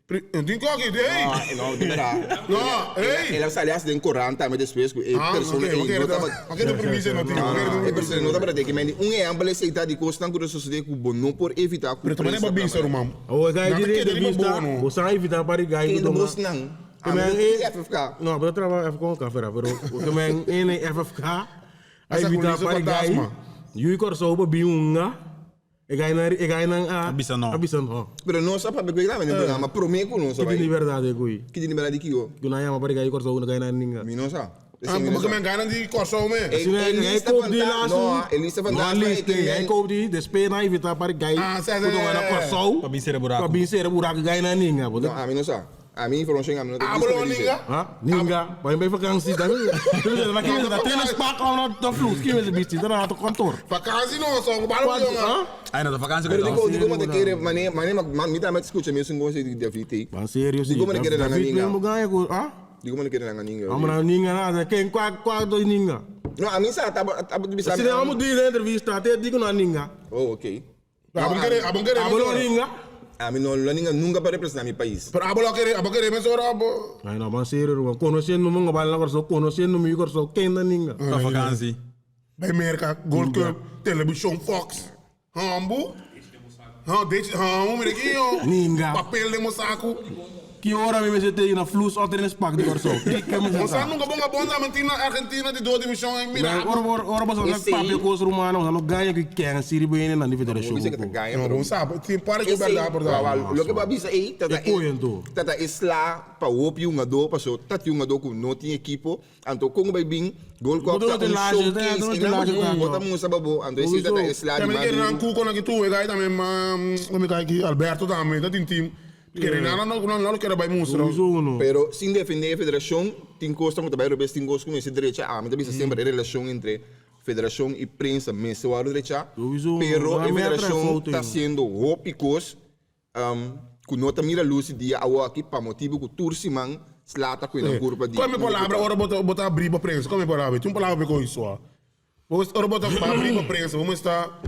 S1: pri, no tin koki, ey.
S3: No, no ta bèrdat.
S1: No, ey.
S3: El a sali hasta den korant tambe despues ku e
S1: Ah,
S3: persona
S1: ok,
S3: ey
S1: ok,
S3: no tabata.
S1: ok, ta primisia no tin,
S3: No,
S1: ok,
S3: no, e persona no tabata tei. Ke men di un ehèmpel esei ta di kosnan ku ta sosodé ku bo no por evitá ku
S1: Pero ta manera
S3: prensa
S1: bo bisa,
S3: ta
S1: ruman.
S2: Awor gai
S1: Nan
S2: di
S1: ta keda riba
S2: entrevista,
S1: bo, no.
S2: bo sa evitá pa di gai
S3: Kende
S2: ku tuma.
S3: bosnan?
S2: Ke
S3: Ami
S2: men
S3: no
S2: e,
S3: tin FFK.
S2: no, bo ta trabaha FK kafera, pero ke men e FFK. A
S1: Asa
S2: evitá
S1: kulisa
S2: pa e gai
S1: fantasma.
S2: yu Kòrsou pa bin hunga, e gainan e gainan a
S4: A bisa no.
S2: a bisa no.
S3: Pero nos a papia ku e tambe den programa promé ku nos a
S2: Ki tin
S3: bai.
S2: di bèrdat e kui?
S3: Ki tin di bèrdat di kiko?
S2: Ku nan yama pa e gai Kòrsou ku gainan ninga.
S3: Mi no sa.
S1: Ah,
S3: Esei mi no
S1: porque
S3: sa.
S1: men gainan di Kòrsou me.
S3: E,
S2: Asina
S3: e
S2: e gai
S3: lista
S2: koop di
S3: fantasma.
S2: laatste.
S3: No, e lista
S2: No
S3: fantasma e
S2: lista,
S3: ke
S2: e gai
S3: men.
S2: koop di despues nan a evitá pa e gai
S1: Ah, sa,
S2: ku
S1: sa,
S2: ta na
S1: sa.
S2: Kòrsou
S4: Pa bin sera buraku.
S2: pa bin sera buraku gainan ninga.
S3: No, ami no sa. Ami informacion ami no ta
S1: Abo
S3: lista
S1: lo
S3: pa dice.
S1: ninga?
S2: Ha? Ninga, pa bay vakantie dan. Na kiwe da tennis park of na de vloed, kiwe de bisti, dan na de kantoor.
S1: Vakantie no, so balo
S2: Wat?
S1: jongen.
S2: Ha?
S4: Ay, na de vakantie
S3: Pero
S4: ko
S3: dico, dico mo te kere, mane, mane, ma, mi tambe escucha mi un gozo di David ei.
S2: Maar serieus,
S3: Dico mo te kere na ninga.
S2: Mo ganha ko, ha?
S3: Dico mo te kere na ninga.
S2: Amo na ninga na, ken kwa kwa do ninga.
S3: No, a mi sa tabo tabo di bisa.
S2: Se amo di na entrevista, te digo na ninga.
S3: Oh, okay.
S1: Abo kere, abo kere.
S2: Abo lo ninga.
S3: Ami no lo ninga nunca pa representar mi país.
S1: Pero abo lo kere, abo kere me sora abo.
S2: Ay no, maar serieus, man. Conhecendo mo nga bala ko, conhecendo mi ko, ken na ninga.
S4: Pa vakantie.
S1: Bij Amerika, Gold Cup, Television, Fox. Hambu. Ha, dit, ha, mira aqui, ó.
S2: Ninga.
S1: Papel de mosaco.
S2: Ki ora mi me te na vloes of tennis park di corso. Ki me
S1: Você
S2: se
S1: nunca bonga bonda Argentina, Argentina de duas divisão em mira.
S2: Ora ora ora basta
S3: Esse
S2: na papel com os romanos, no ganha que quer siri bem na nível da show.
S3: Bisa que ta ganha,
S1: Não,
S3: pero
S1: não sabe. Tem para que
S3: Esse aí,
S1: verdade, verdade.
S3: wa- wa- Lo que va bisa ei, tata
S2: E coento.
S3: tata isla pa hopi un jogador, paso tati un jogador ku no tin equipo, anto con bay bin Gold Cup
S2: Boto
S3: ta
S2: te
S3: un
S2: laje,
S3: showcase,
S2: boto
S3: e
S2: te
S3: não
S2: laje, tá,
S3: bota
S2: no.
S3: musa babo, anto esse tata isla di
S1: Também querendo
S3: Maduro.
S1: cuco aqui tu, e também, como é que Alberto também, tá tem time. Querendo não, não, não, não quero vai mostrar.
S2: Sowieso no.
S3: Pero sin defender a federação, tem coisa como também Roberto tem coisa com esse direito. Ah, mas também sempre a relação entre federação e prensa, mas se o direito.
S2: Sowieso,
S3: Pero
S2: não
S3: a
S2: é
S3: federação
S2: foto,
S3: está
S2: não.
S3: sendo rópicos, um, que não tá mira luz dia ao aqui para motivo que tursiman slata com a curva de.
S1: Qual é a palavra? Ora bota bota abrir para prensa. Qual é a palavra? Tem uma palavra com isso, ó. Ora bota abrir para prensa. Vamos estar.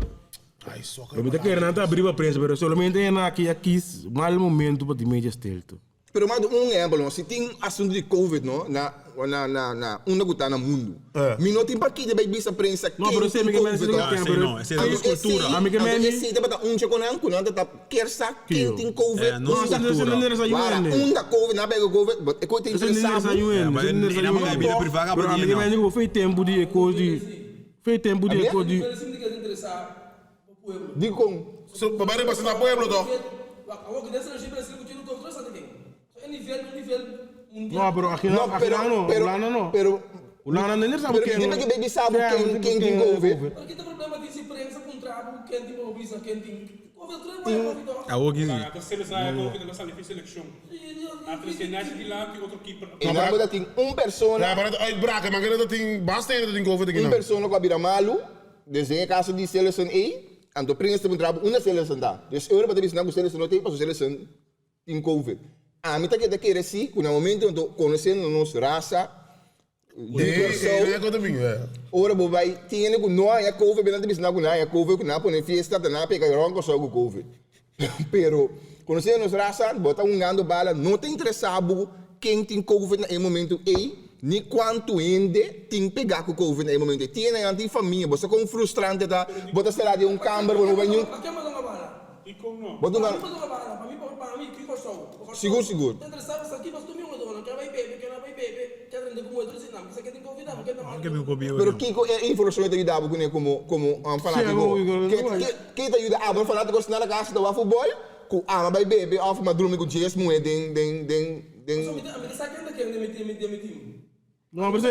S1: Ai, só que.
S2: Eu me querendo abrir a prensa, pero solamente é na aqui aqui mal momento para te medir estelto.
S3: Pero mais um exemplo, no, se tem assunto de Covid, no, na na na na onde que tá no mundo.
S1: É.
S3: Mi não tem para que de vai bisa prensa.
S2: Não, pero sei, me que me
S3: sei
S4: Ah, sei não, esse é
S3: Anto
S4: cultura.
S2: A mi que me-
S3: Esse tá um checo não, ku não tá quer sa quem tem Covid.
S4: É, não
S3: unda-
S4: cultura.
S3: Wara, unda Covid, na pega Covid, but e coisa interessante.
S4: É, mas ele não vai vida privada
S2: Pero
S4: para
S2: a mim
S4: dia,
S2: que
S4: não.
S2: me foi tempo de coisa de foi tempo de coisa de
S3: Digo com
S1: So, papai representar pueblo, tó.
S2: Não, pero aqui
S3: Não,
S2: não, aqui
S3: pero
S2: não,
S3: pero
S2: Holanda não.
S3: pero
S2: Holanda nem sabe
S3: pero
S2: quem.
S3: dime que baby sabe quem quem tem Covid.
S7: Pero kita problema di si prensa contrato, quem tem obisa, quem tem.
S3: Tin.
S4: Awor ki si.
S3: E nan bo ta tin un persona.
S1: Ja, maar dat uitbraken, maar dat tin basta hende tin covid
S3: Un persona ku a bira malu, dus den e kaso di Celeson ei, anto prins ta puntra bo unda Celeson ta. Dus e ora bo ta bisa nan ku Celeson no ta ei pasobra Celeson tin covid. Ami ta keda kere si ku na momento anto konosiendo nos rasa di Kòrsou, ora bo bai tin hende ku no haña covid, nan ta bisa nan ku nan haña covid, ku nan a pone fiesta, ta nan a peka rònt Kòrsou ku covid. Pero konosiendo nos rasa, bo ta hungando bala, no ta interesá bo ken tin covid na e momento ei, ni kuantu hende tin pegá ku covid na e momento ei. Tin hende nan tin famia, bo sa kon frustrante ta, bo ta será den un kamber, bo no bai niun. Bo ta hunga. Sigur sigur. Pero kiko e informashon ei ta yuda bo kuné komo komo fanátiko? Ke ta yuda abo fanátiko si nan na kas ta wak futbòl ku ama bai bebe òf ma drumi ku djes muhé den den den den.
S2: No, pero se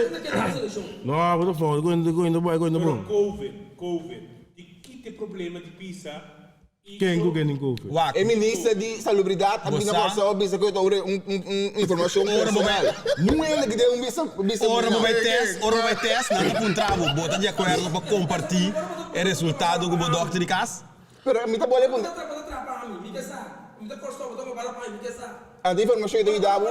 S2: No, bo ta fout, go go in boy, go in
S7: Pero
S2: bon.
S7: covid, covid, di kite problema di pisa y
S2: Ken ku ken tin covid?
S4: Wak.
S3: E minister di Salubridat a
S4: Bo
S3: bini
S4: sa?
S3: Kòrsou a bisa ku e ta ora un un un informashon
S4: Ora bo bai-
S3: personal. Nun hende ki den un bisa bisa
S4: Ora bo
S3: nan.
S4: bai test, ora bo bai test, nan ta puntra bo, bo ta di akuerdo pa kompartí e resultado ku bo dòkter di kas?
S3: Pero mi ta bole puntra. Anto informashon ei ta yuda bo?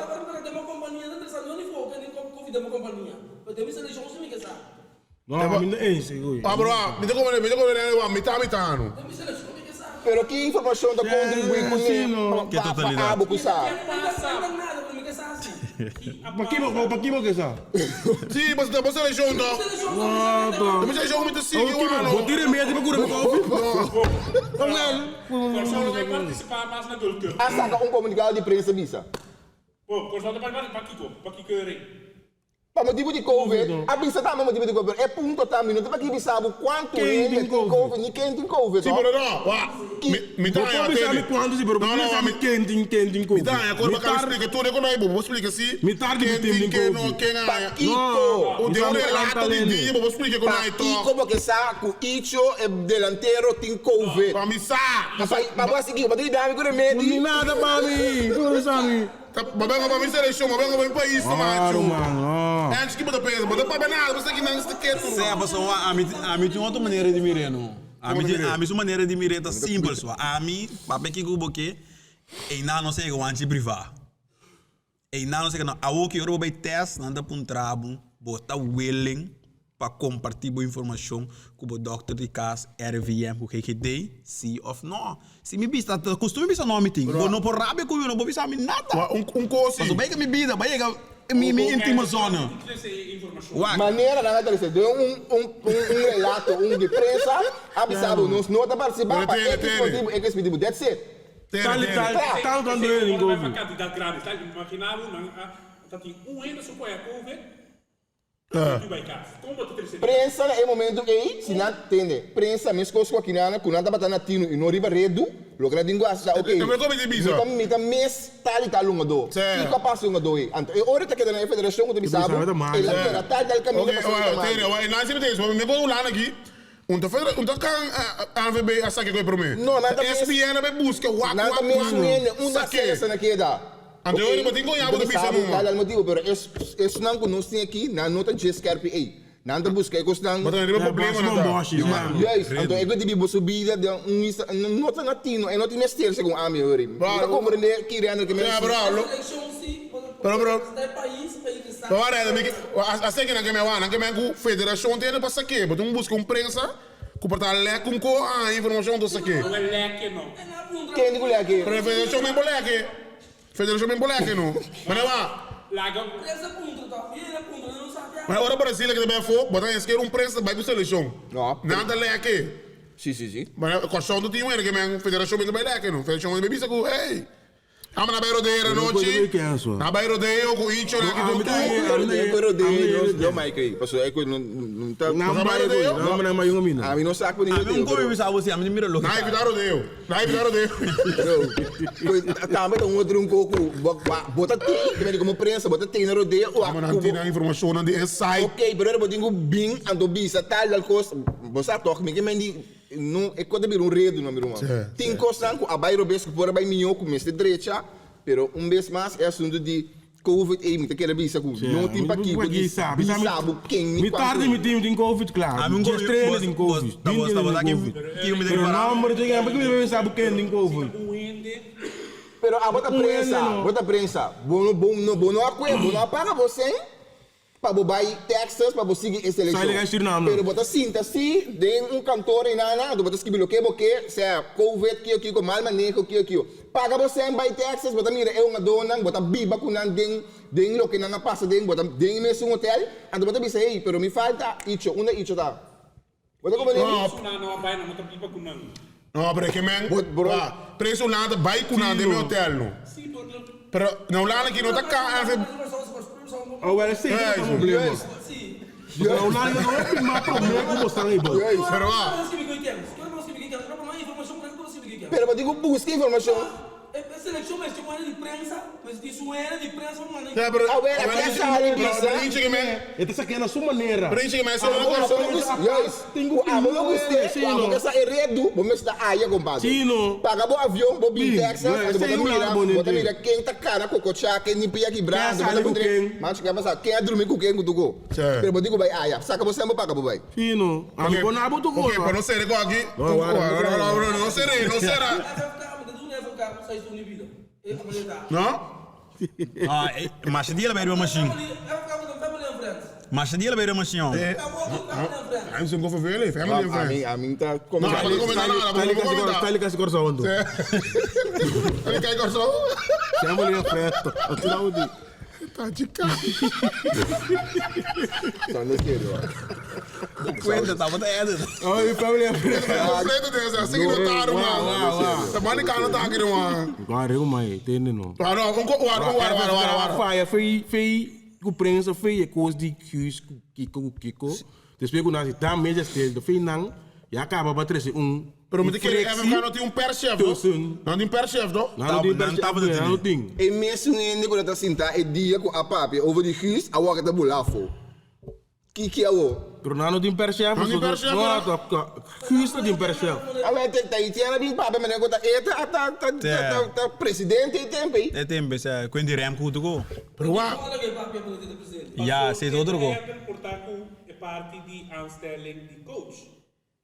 S2: No, mi no eens, ui.
S1: Ah, bro, ah, mi ta come, mi ta come nene, wa, mitá mitá no.
S3: Pero ki informashon ta kontribuí kuné
S4: Ke
S3: pa pa
S4: totalidad.
S3: abo ku sa?
S2: Pa ki bo, pa ki bo ke sa?
S1: Sí, bo bo seleccion toch?
S2: Wat
S1: Mi seleccion mi ta sigui
S2: Awor ki
S1: wa
S2: bo,
S1: no.
S2: bo tin remedio pa cura mi covid?
S1: No.
S7: Kòrsou no ta partisipá mas na Gold Cup.
S3: A saka un komunikado di prensa bisa.
S7: Bo, Kòrsou ta partisipá pa kiko? Pa ki keuring?
S3: Pa motibu di covid, a bisa tambe motibu di covid, pero e punto ta mi no ta pa bisa bo kuantu
S2: Ken
S3: hende
S2: tin
S3: tin
S2: covid?
S3: covid ni ken tin covid
S1: Sí,
S3: no.
S1: pero no, wa, mi, mi ta
S2: Bo
S1: haña
S2: por bisa mi
S1: tene.
S2: kuantu si, pero bo
S1: No,
S2: por
S1: no,
S2: bisa
S1: wa,
S2: mi
S1: mi,
S2: ken tin ken tin
S1: mi
S2: covid.
S1: ta haña kor
S2: Mi
S1: pa kaba
S2: tar,
S1: splika tur e ku no bo por splika si
S2: mi tar di
S1: ken
S2: mi tim
S1: tin
S2: tin
S1: ken no,
S2: covid.
S1: ken haña.
S3: Pakiko?
S2: No,
S1: O
S2: mi
S1: den
S2: sa
S1: un
S2: mi
S1: relato
S2: kanta
S1: di
S2: lene.
S1: dia bo por splika ku no hay
S3: Pakiko
S1: toch.
S3: bo ke sa ku Icho e delantero tin covid?
S1: Pa mi sa.
S3: Pa pa bo a sigui, bo ta yuda mi ku
S2: No
S3: remedi?
S2: ni nada pa mi, bo no bisa mi.
S1: Bo benga pa mi seleccion, bo benga pa mi pais
S2: Ah,
S1: macho.
S2: ruman, no.
S1: Antes ki bo ta pensa, bo ta papia nada, bo sta ki nan sta ketu
S4: Sea,
S1: ruman.
S4: pasobra ami, ami tin otro manera di mir'é no. Ami
S1: Como
S4: tin,
S1: ta mir'é?
S4: ami su manera di mir'é ta simpel sua. Ami, papia kiko bo ke, einan no sega wanchi privá. Einan no sega no. Awor ki ora bo bai test, nan ta puntra bo, bo ta willing pa kompartí bo informashon ku bo dòkter di kas, RIVM ku GGD, sí òf nò. Si mi bisa, ta kustumber bisa nò mi tin. Bo no por rabia ku mi, bo no por bisa mi nada.
S1: Wa, un, un kos si.
S4: Pasobra bai yega mi bida, bai yega mi, mi intimo zona. Wak.
S3: Manera nan a trese den un, un, un, un relato, un di prensa, a bisa bo nos no ta partisipá
S1: Pero
S3: pa
S1: tene,
S3: X
S1: tene.
S3: motibu, X motibu. That's it.
S1: Tene,
S2: Tal i
S1: tene.
S2: tal,
S3: Kla.
S2: tal tantu hende tin covid.
S7: Imaginá bo nan a ta tin un hende su ku a covid.
S3: Prensa na e momento ei, si nan tende, prensa meskos ku akinana ku nan tabata na tinu i no riba redu, loke nan tin ku hasi ta, ok, mi ta mi ta mes tal i tal hungadó. Kiko a pasa e hungadó ei? Anto e ora e ta keda na e federashon ku ta bisa bo, el a keda tal i tal kaminda pasobra e ta malu. No, nan ta mes, nan ta mes un hende, unda a seleson a keda?
S1: Anto e ora bo tin koña bo ta bisa numa.
S3: Tal motibu, pero es esnan ku nos tin aki, nan no ta dje skerpi ei. Nan ta buska e kosnan.
S1: Bo ta riba problema nan ta.
S3: Juist, anto e ku dibi bo su bida den un insta, nan no ta na tino, e no tin mester segun ami hoor. Mi ta komprende ki render ke mi a hasi.
S1: Pero pero Pero wak mi a seki nan ke mi a wak, nan ke mi ku federashon tene pa sake, bo tin buska un prensa ku por ta lek un ko a haña informashon ta sake.
S3: Ken di ku lek?
S1: Pero federashon men por lek. Federacion men boleke no. Mane wa. Mane ora Brasil a keda bai afo, bo ta esker un prensa bai ku seleccion.
S3: No.
S1: Nan ta leke.
S3: Si, si, si.
S1: Mane Kòrsou no tin wende ke men federacion men ta bai leke no. Federacion men ta bai bisa ku hey, amo na bai rodeo anochi. Na bai rodeo ku Icho na ki
S2: Ami
S1: tutu.
S2: ta
S3: Rodeo, ku rodeo, no, no Mike ei. Pasobra e ku no, no ta.
S2: Nan bai rodeo? Nan bai bai un mina.
S3: Ami no sa ku ni
S4: Ami
S3: rodeo.
S4: un komi bisa bo si, ami ta mira loke
S1: Na
S4: ta.
S1: evita rodeo. Na evita rodeo.
S3: Tambe ta un otro un koku bo ta tin, te komo prensa bo ta tin na rodeo o
S1: Amo nan tin nan informashonnan di inside.
S3: Ok, pero ora bo tin ku bin anto bisa tal tal kos, bo sa tòg mi ke men di. no e kos ta bira un redu no mi ruman. Tin kosnan ku a bai robes ku por a bai mihó ku mester drecha, pero un bes mas e asuntu di Covid ei mi ta kere bisa ku no tin pakiko di bisa bo ken ni
S2: Mi tardi mi tin tin covid kla.
S4: Ami un
S2: Djes
S4: covid
S2: trene tin covid.
S4: bos
S2: Binti
S4: ta bos
S2: tin
S4: aki
S2: covid.
S4: kico mi ta
S2: Pero
S4: ripara.
S2: nomber tin ken mi ta bisa bo ken tin covid.
S3: Pero abo ta
S2: Un hende
S3: prensa,
S2: no.
S3: bo ta prensa. Bo no bo no bo no a kue, bo no a paga bo sen pa bo bai Texas pa bo sigui e
S2: Sai
S3: selekshon.
S2: liga Suriname no.
S3: Pero bo ta sinta si den un kantor einana, anto bo ta skibi loke bo ke, sea covid kio kiko, mal maneho kio kio. Paga bo sen bai Texas, bo ta mira e hungadónan, bo ta biba ku nan den den loke nan a pasa den, bo ta den e mesun hotel, anto bo ta bisa, hey, pero mi falta Icho, unda Icho ta? Bo ta comprende mi?
S7: Su nan no a bai, nan no ta biba ku nan.
S1: No, pero ke men,
S3: Bo- bro.
S1: wa, preso nan ta bai ku nan den mi hotel no.
S7: Sí, pero no.
S1: Pero na Hulanda ki no ta ka hace
S2: Oh, wel, esei ta un problema.
S1: Juist.
S2: Na Hulanda no hopi mas problema ku bo stan ei bo.
S3: Juist.
S1: Pero wa,
S3: Pero bo tin ku buska informashon.
S1: Ja, pero
S3: A wer, a ke sali bisa.
S1: Pero eentje ke men,
S2: E ta sak'é na su manera.
S1: pero eentje ke men, solo
S3: Abo
S1: na
S3: lo
S1: Kòrsou.
S3: gusta, juist.
S2: Tin
S3: Ku abo lo guste,
S2: Sí,
S3: ku abo
S2: no.
S3: ke sa e redu, bo mester aya, compadre.
S2: Sí, no.
S3: Paga bo avion, bo bin
S2: Bin.
S3: Texas,
S2: Ja,
S3: anto bo
S2: esei
S3: ta
S2: un
S3: mira,
S2: lado bo
S3: bo ta
S2: nente.
S3: mira ken ta kana kokochá, ken ni pia kibrá,
S2: Ken a
S3: anto bo ta
S2: sali ku
S3: puntra,
S2: ken.
S3: Macho, ke a pasa? Ken a drumi ku ken ku tuko?
S1: Sí.
S3: Pero bo tin ku bai aya. Saka bo sen, bo paga bo bai.
S2: Sí, no. Ami bo na bo tuko.
S1: Ok, pero no sere ko aki.
S2: No, wara,
S1: No, no, no, no, no sere, no sera. No?
S4: Ah, mas dia ela vai machine. Mas dia ela vai machine.
S1: Hij is een vervelen, family and
S3: A mi,
S1: friends.
S3: a mi ta
S1: No, maar dan kom je daarna, dan kom je daar.
S2: Style kasi Kòrsou anto.
S1: En kijk of zo.
S2: Family and friends. Asina bo di.
S1: Tachika.
S3: No kere, hoor.
S4: Cuenta, tá bota edit.
S2: Oh, family and friends.
S1: Completo deze, assim que não tá, man. De man kan het aqui, man.
S2: Wara eu mai, entende no.
S1: Wara, um wara, wara, wara, wara, wara.
S2: Fire, fei, fei, ku prensa, fei e kos di Q's, ku kiko, ku kiko. Después ku nasi tam meja stel, de fei nang, ya acaba ba trece un.
S1: Pero moet ik FFK não tem um perschef, toch?
S2: Tussen.
S1: Não tem um perschef, toch?
S2: Não tem
S4: Nan tava
S2: perchef, não tem.
S3: E mesun hende ku ta sinta e dia ku a papia over di Guus, a wak ta bulafo. Kiki awo.
S2: Pero não tem perchef.
S1: Não tem perchef,
S2: No, Guus não tem perchef.
S3: A wet ta itiana bin papia mene ku ta eta ta ta ta ta presidente e tempo ei.
S4: É tempo, é quando rem com tudo.
S1: Pero wa,
S4: Ja, se outro go.
S7: É parte de aanstelling die coach.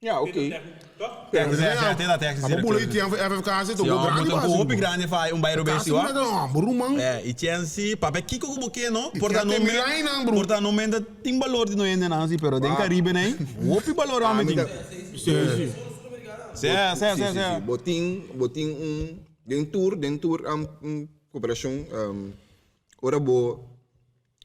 S3: Ja, oké.
S7: Toch?
S4: É, tem da Texas.
S1: a bula aí tem FFK zit ook
S4: Ja,
S1: grande
S4: moet een hoop grande vai um bairro bem
S1: Kasi
S4: wa.
S1: não, bro man.
S4: É, e Chelsea, pape Kiko como que no? Porta
S1: tem
S4: no
S1: milagre, não, bro.
S4: Porta no menda tem valor de no ende não, si, pero den Caribe né? Hoop valor
S3: Ah,
S4: a
S3: mi
S4: metin.
S3: ta-
S2: Sim, sim.
S4: Sim, sim,
S3: Sí,
S4: sim,
S3: sí, sí.
S4: sim.
S3: Botin, botin un den tour, den tour um, un cooperación um, ora bo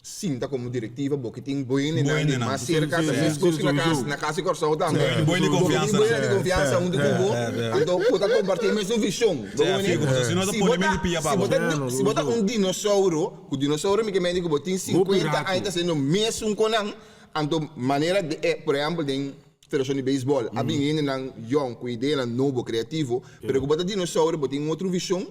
S3: sinta como directiva, bo que tem boene na
S4: Boene na.
S3: mais cerca,
S2: Sí, sí,
S3: também
S2: sí,
S3: coisas na
S2: sí,
S3: casa,
S2: sí.
S3: na casa e Corsão também.
S4: Boene de confiança,
S3: Boene de
S4: sí,
S3: confiança, um de cubo. Então, puta compartilhar mesmo visão.
S4: Sí, fico, se não
S3: Se
S4: pone
S3: bota-
S4: meio de pia,
S3: se
S4: pá.
S3: bota- Se bota um dinossauro, o dinossauro me que me digo, botin 50
S2: rato.
S3: anos sendo mesmo conan, anto maneira de, por exemplo, den Federação de Beisebol, a bem nan young, com ideia novo, criativo, pero que bota dinossauro, botin outra visão,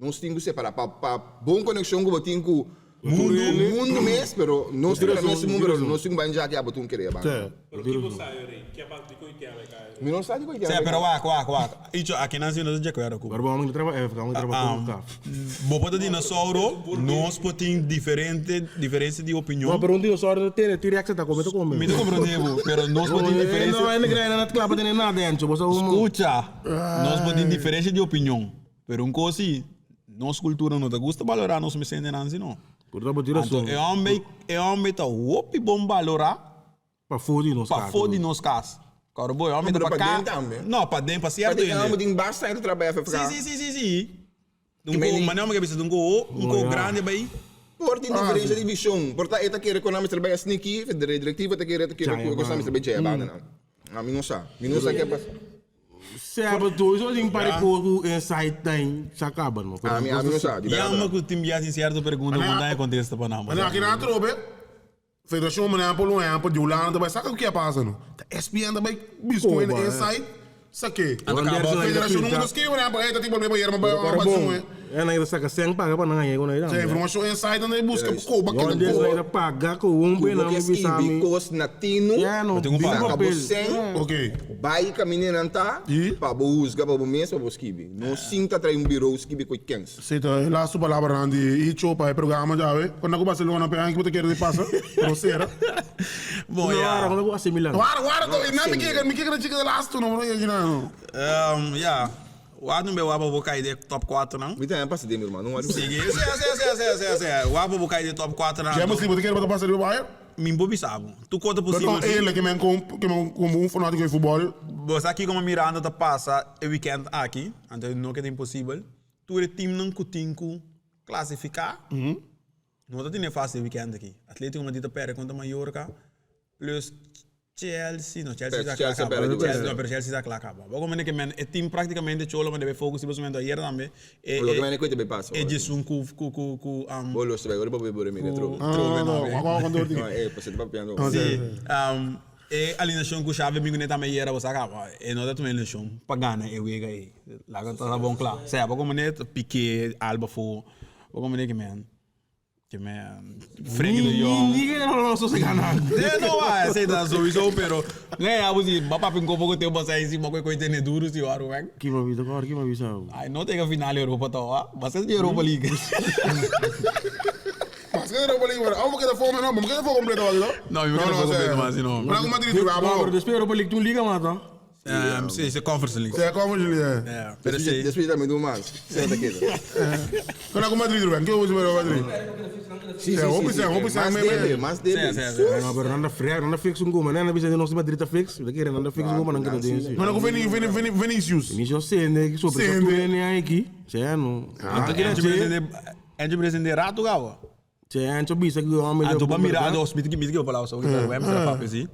S3: não tem que separar, pa, pa bom conexão que botin com mundo, mundo mesmo, pero não tem que mesmo mundo, pero não tem que banjar que a botin querer, ba.
S7: Pero que você sabe, que a parte de coitear vai cair.
S3: Me não sabe qual é.
S4: Sim, pero wak, wak, wak. Icho, aqui na zona de acordo com.
S2: Agora vamos trabalhar, vamos trabalhar com o CAF.
S4: Bopota dinossauro, nós podemos diferente, diferença de opinião.
S2: Não, pero um dinossauro não tem, T-Rex tá comendo come.
S4: Me compreendeu, pero nós podemos diferença.
S2: Não, ele não não clapa tem nada dentro, você
S4: Escucha, nós podemos diferença de opinião, pero um coisa, nossa cultura não te gusta valorar nosso me sente não, não.
S2: Por tá botando
S4: Então, é homem tá hope bom valorar
S2: para fora de nós.
S4: para fora de nosso casa. Cara, boy, homem
S3: Pero
S4: tá
S3: pa
S4: para cá.
S3: dentro também.
S4: Não, para dentro, para certo.
S3: Mas tem
S4: ainda.
S3: tem bastante trabalho para
S4: Sim,
S3: ficar.
S4: sim, sim, sim, sim. Um
S3: Que
S4: go,
S3: meni-
S4: mas não me cabeça, um go, um go
S2: ja.
S4: grande aí.
S3: Por tem diferença de visão. Porta eta querer com a Mr. Bay sneaky, diretiva ta querer ta querer
S2: Jaya
S3: com a Mr. Bay jaya ba na. A mim não sabe. Mim não sabe que é passa.
S2: Sabe, tu, isso assim para o insight tem, se acaba, não.
S3: A mim não sabe.
S4: E ama que o time já certo pergunta, não dá contesta para não.
S1: Mas aqui na trobe, Federação Mané por um exemplo, de Holanda, vai sabe o que é passa, não? Tá ESPN também, biscoito
S2: Oba, é.
S1: inside, sabe?
S2: Anderson
S1: Federação
S2: ainda
S1: não escreve, né? Aí tá tipo, meu irmão,
S2: Agora bom. E nan ta saka sèn paga pa nan haña ku nan
S1: Sa informashon inside nan e buska koba
S2: Yo
S1: keda
S2: des
S1: koba.
S2: nan ta paga ku un
S3: Ku
S2: be
S3: bo
S2: nan
S3: ke
S2: bisa
S3: skibi
S2: mi.
S3: kos na tinu,
S2: Ya no,
S4: Bo tin ku
S2: bin
S4: paga.
S3: saka bo
S2: papel.
S3: sèn,
S1: Ok.
S3: bai kaminda nan ta,
S1: I?
S3: pa bo husga pa bo mes pa bo skibi. No sinta trae un birou skibi ku e kens.
S1: Si ta e lastu palabranan di Icho pa e programa djawe. Kon ta ku Barcelona pe anki bo ta kere di pasa? Grosera.
S4: Bon,
S2: No,
S4: ya.
S2: ara kon ta ku AC Milan.
S1: Wara, wara to. Na mi kere, mi kere chika de lastu no, no yegi na no.
S4: Ya. Wak nu be wak pa bo kai den top 4 nan.
S3: Mi tambe a pasa den mi hermano, no wak.
S4: Sigui. Sea, sea, sea, sea, sea, sea. Wak pa bo kai den top 4 nan.
S1: Champions League, bo ta kere bo ta pasa riba Bayern?
S4: Mi bo bisa bo. Tur kos ta
S1: Pero
S4: posibel
S1: ta
S4: si.
S1: eerlijk, ke men kom, ke men komo un fanatico di futbol.
S4: Bo sa kiko mi mirando ta pasa e weekend aki, anto no keda imposibel. Tur e teamnan ku tin ku klasifiká, no ta tene fásil e weekend aki. Atletico Madrid ta pèrdè kontra Mallorca, plus Chelsea, no Chelsea ta kla kaba. No, pero Chelsea ta kla kaba. Bo komende ke men e team práktikamente Cholo men debe focus riba su momento ayer tambe. E
S3: Lo ke men e koe ta bay pasa.
S4: E djesun ku ku ku ku
S3: Bo los ta bay ora bo bay bore mira trobe.
S4: Trobe no.
S3: No, e pasobra ta papiando.
S4: Si, e alineacion ku Xavi bin kuné tambe ayer bo sa kaba. E no ta tuma alineacion pa gana e wega ei. Laga ta bon kla. Sea bo komende Pique, Alba fo. Bo komende ke men. Ke men Frenkie de Jong.
S2: Ni ni no so se gana.
S4: Nee, no, ah, esei ta sowieso, pero nee, ja, pues, ba papi un poco tempo sa encima que coi tiene duro si waru man.
S2: Ki ma bisa, ki ma bisa.
S4: Ai, no tenga final Europa to, ah. Ba ser di Europa League.
S1: Mas que Europa League, bueno, vamos quedar fome, no, vamos quedar fome completo, ¿no?
S4: No, mi queda fome completo, mas, no.
S1: Pero como Madrid,
S2: No,
S1: vamos.
S2: pero después Europa League tu liga mata.
S4: Si, si Conference League.
S1: Sí, Conference League.
S4: Ja, pero si.
S3: Despues tambe dun mas. Senta keda.
S1: Kon ku Madrid, Ruben? Ke hopi Madrid?
S3: Si,
S1: si, hopi si, hopi si.
S3: Mas debe, mas debe.
S4: Si, si, si.
S2: No, pero nanda frek, nanda fix un goma. Nanda bisa nos Madrid ta fix. Da kere nanda fix un goma nan keda den si.
S1: Maar dan Vini, Vini, Vini, Vinicius.
S2: Vinicius sende, ki sobre
S1: Sende.
S2: tu ne aki. Se no. Anta kere
S4: Antes antes presente rato gawa.
S2: Se antes bisa ku homem.
S4: Anto pa mira, anto mi mi ki palabra so ki ta wem papia si.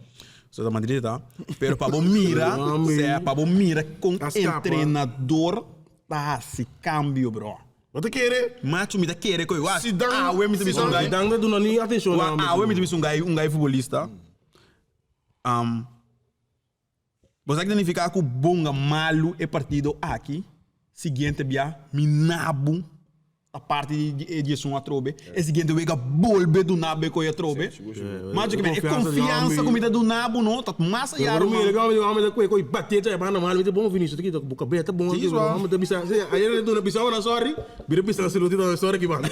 S4: So ta Madrid ta. Pero pa bo mira, sea pa bo mira con entrenador ta hasi cambio bro.
S1: Bo ta kere?
S4: Macho mi ta kere koe wa.
S1: Zidane,
S4: Awe mi ta bisa un guy.
S2: Zidane ta duna ni atencion na
S4: Wa awe mi ta bisa un guy, un guy futbolista. Um, bo sa ki ta nifica ku bonga malu e partido aki, siguiente bia mi nabu Aparte di e diesun atrobe, e siguiente wega bolbe duna bo e koe atrobe. Macho ke men, e konfiansa ku mi ta duna bo no ta mas aya ruman.
S2: Pero mi homber ta koe koe bate ta banda mal mi ta bon Vinicius ta kita bo kabes ta bon homber ta bisa ayer el duna bisa ora sorry bira bisa Ancelotti ta sorry ki banda.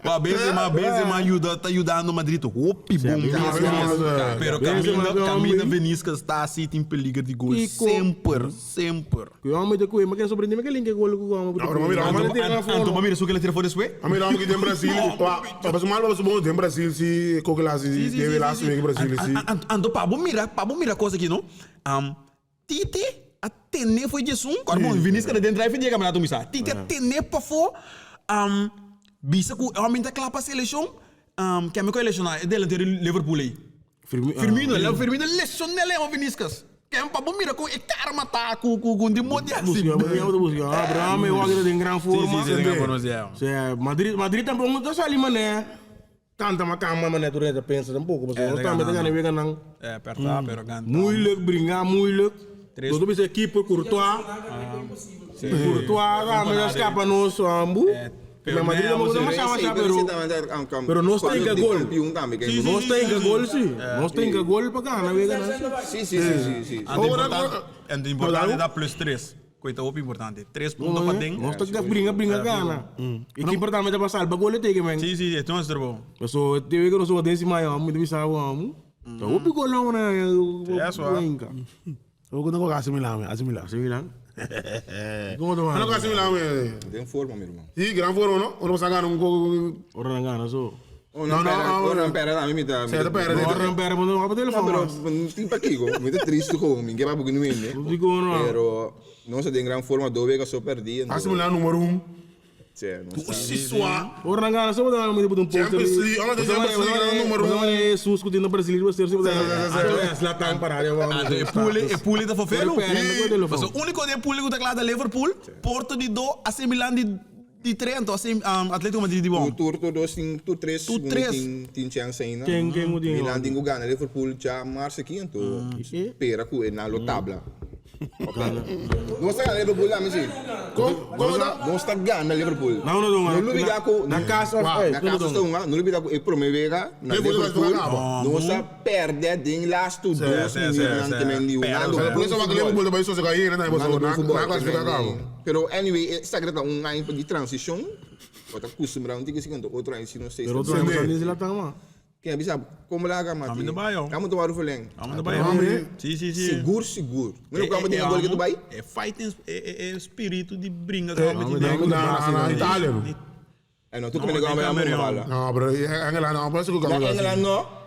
S4: Wa Benzema Benzema yuda ta yudando Madrid hopi bon mes mes pero kaminda kaminda Vinicius ta asi tin peliger di gol semper. Semper.
S2: Ku homber ta koe, ma ken sorprende mi ke linke gol ku homber ta koe.
S4: Anto pa mira su ke la tira for despues?
S1: A mira homber ki den Brasil, pa pa su mal pa su bon den Brasil si koke la si debe la su Brasil si.
S4: Anto pa bo mira, pa bo mira kos aki no, Tite a tene for djesun, kor bon Vinicius keda den drive di e kampionato mi sa. Tite a tene pafó bisa ku e homber ta kla pa seleshon, ke mi ku e leshona e delantero di Liverpool ei. Firmino, Firmino lesionel e Vinicius. Ken pa bo mira con e karma ta cu cu cu di modi así.
S2: Busca, busca, busca. Abraham e wak den gran forma.
S4: Sí, sí, den gran forma, sí.
S2: O sea, Madrid, Madrid tampoco no ta sali mané. Canta ma cama mané tur ta pensa tampoco. Pasobra nos tambe ta gana wega nan.
S4: Eh, perta, pero ganta.
S2: Moeilijk, bringa moeilijk. Nos ta bisa equipo Courtois. Courtois tambe ta scapa nos ambu. Pero Madrid tampoco ta masha masha pero pero nos ta hinka gol. Nos ta hinka gol si. Nos ta hinka gol pa gana wega nan
S3: si. Si si si si.
S4: Anto importante ta plus tres. Cu ta hopi importante. Tres punto pa den.
S2: Nos ta bringa bringa gana. E keeper tambe ta pa salba gol e teken men.
S4: Si si e nos trabou.
S2: Paso te wega nos ta den si maya mi ta bisa bo amo. Ta hopi gol nan na hinka.
S1: Ook no AC Milan, AC Milan.
S2: AC Milan. Como te
S1: va? No AC Milan.
S3: Den forma, mi hermano.
S1: Sí, gran forma, no? Ora sa gana un gol.
S2: Ora nan gana so.
S3: No, no, no, ora nan perde, a mi mi ta.
S1: Sí, ta perde.
S2: Ora nan perde, no va telefono.
S3: Pero tin pakico, mi ta triste gewoon, mi ke pa porque no win.
S2: Digo no.
S3: Pero no sa den gran forma, dos wega so perdi.
S1: AC Milan número 1.
S2: Ora nan gana so bo mi ta put un poster.
S1: Champions League, ora Champions League numero 1.
S2: Jesus ku tin na Brasil bo ser si bo ta Zlatan para de wa.
S4: E pool e pool ta fofelo. Paso unico den pool ku ta kla ta Liverpool, Porto di do, AC Milan di di tres anto AC Atletico Madrid di bon.
S3: Tur tur dos tin tur tres
S4: Tur tres.
S3: tin tin chance ainda.
S2: Ken ken ku tin.
S3: Milan tin ku gana Liverpool dja mars aki anto spera ku e nan lo tabla. Nos ta gana Liverpool ami si.
S1: Kon? Kon ta?
S3: Nos ta gana Liverpool.
S2: Na uno dunga.
S3: No lubida ku
S2: Na kas of
S1: Wak,
S2: uit?
S3: Na kas nos ta hunga, no lubida ku e prome wega na
S1: Liverpool
S3: Liverpool
S1: ta
S3: nos a perde den lastu dos
S4: Sí, sí,
S3: minuutnan
S4: sí.
S3: ke men di
S4: Perde.
S3: Ronaldo
S1: Pero
S3: bon
S1: eso va que
S3: futbol.
S1: Liverpool ta bai sosega ahí, na
S3: Ronaldo bon futbol,
S1: na clasifica
S3: ke men
S1: cabo.
S3: di. Pero anyway, esaki ta un aña di transicion. Bo ta kustumbrá un tiki si anto otro aña si nos seis.
S2: Pero otro aña bo ta ni Zlatan ma.
S3: Ken a bisa komo laga mati?
S4: Ami ta bai, oh.
S3: Kamu ta wòrdu verleng.
S4: Ami ta bai. Si, si, si.
S3: Sigur, sigur. Mi no kwam tin e gol ke tu bai?
S4: E fighting, e spiritu di bringa ku ami tin den.
S1: Na Italia no.
S3: E no, tu kende ku ami amo bala.
S1: No, pero Engeland no, pero sigur
S3: Na Engeland no.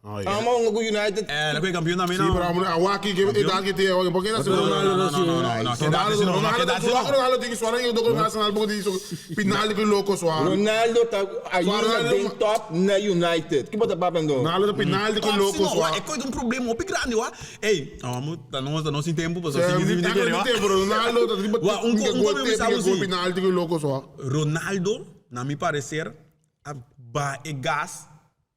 S3: Amo hunga ku United.
S4: Eh, la kue campeón también
S1: Sí,
S4: no.
S1: pero amo awaki ke edad ke tiene, ¿por qué no se
S4: No, no, no, no, no, no, no, quédate si no, no, quédate si no.
S1: Ronaldo tiene suara que do Arsenal porque dice penal que loco suara.
S3: Ronaldo ta ayuda
S1: Ronaldo-
S3: den top na United. Ki bo ta papia ando?
S1: Ronaldo de penal que loco
S4: Si no,
S1: suara.
S4: e koi un problema hopi grande wa. Ey, amo, ta no, ta no sin tempo, paso
S1: Eh,
S4: sin
S1: mi
S4: sin
S1: ta
S4: kere
S1: con
S4: wa.
S1: tempo, Ronaldo ta tipo
S4: Wa, un
S1: gol
S4: un
S1: te
S4: sabe
S1: gol
S4: si.
S1: penal que loco suara.
S4: Ronaldo, na mi parecer, a ba e gas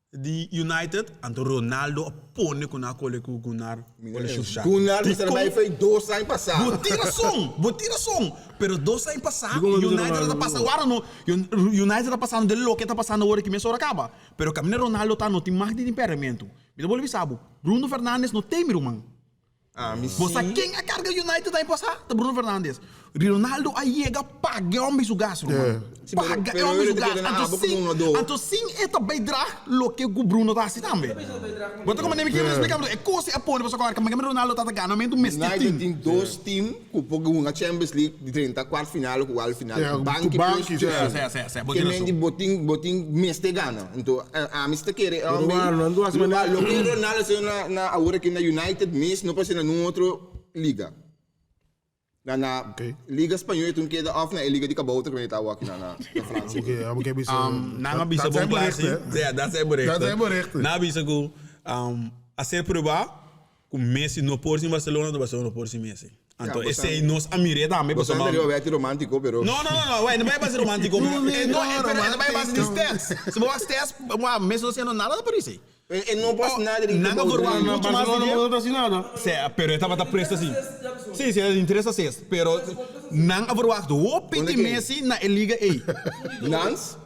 S4: di United, anto Ronaldo a pone ku na kole ku Gunnar Ole Solskjaer.
S3: Gunnar mester bai foi dos aña pasá.
S4: Bo tin rason, bo tin rason. Pero dos aña pasá,
S2: Di como
S4: United
S2: Ronaldo
S4: ta pasa awor no. United ta pasando de loke ta pasando awor ki mesora kaba. Pero kaminda Ronaldo ta no tin mag di imperimento. Mi ta bolbe bisa bo, Bruno Fernandes no teme ruman.
S3: Ami
S4: Bo sa
S3: si.
S4: ken a karga United aña pasá? Ta Bruno Fernandes. Ronaldo a yega paga e homber su gas, ruman.
S3: Si, pero-
S4: Paga e
S3: pero
S4: homber
S3: ellos
S4: su
S3: te
S4: gas.
S3: quieren
S4: Anto
S3: abo
S4: sin,
S3: como un jugador.
S4: anto sin e ta bijdraag loke ku Bruno ta hasi tambe. Bo ta komprende mi kier explica? E kos e a pone pasobra ku awor Ronaldo ta ta gana mento mester
S3: United
S4: tin.
S3: tin dos team ku por hunga Champions League di 30 kwart final ku al final.
S1: Ja, ku
S3: Banki
S1: banki,
S3: plus
S1: ja.
S3: tussen.
S4: Sí, sí, sí, bo
S3: Ke
S4: tin
S3: men di
S4: razon.
S3: bo tin bo tin mester gana. Anto ami si ta kere
S2: Pero bueno, nan duas
S3: Lo
S2: manera-
S3: loke Ronaldo haciendo na na awor aki na United mes no por haci na nun otro liga. Na na liga spañol e tun keda of na e liga di kabouter ku e ta awor aki na na Francia.
S1: Oké, oké, bisa.
S4: Nan a bisa
S1: Dat
S4: bon
S1: zijn
S4: klaar, si.
S1: berichten, hè?
S4: Ja, dat zijn berichten.
S1: Dat zijn berichten.
S4: Nan a bisa ku a ser probá ku Messi no por sin Barcelona, anto Barcelona no por sin Messi. Anto
S3: Ja,
S4: esei nos a mir'é tambe
S3: Boso
S4: pasobra.
S3: anterior wet romántico, pero.
S4: No, no, no, no, wey, no bai base romántico. Eh, no, eh, pero no bai base di stats. Si bo wak stats, wa, Messi no haciendo nada por esei.
S3: E, e no pasa nada di
S4: Nan a verwacht
S2: Na
S4: mucho mas
S2: Barcelona
S4: di
S2: no ta hasi nada.
S4: Sea, pero e tabata presto así. Sí, sí, e interesa ses. Pero nan a verwacht hopi
S3: Onde
S4: di
S3: ken?
S4: Messi na e liga ei.
S3: Nans,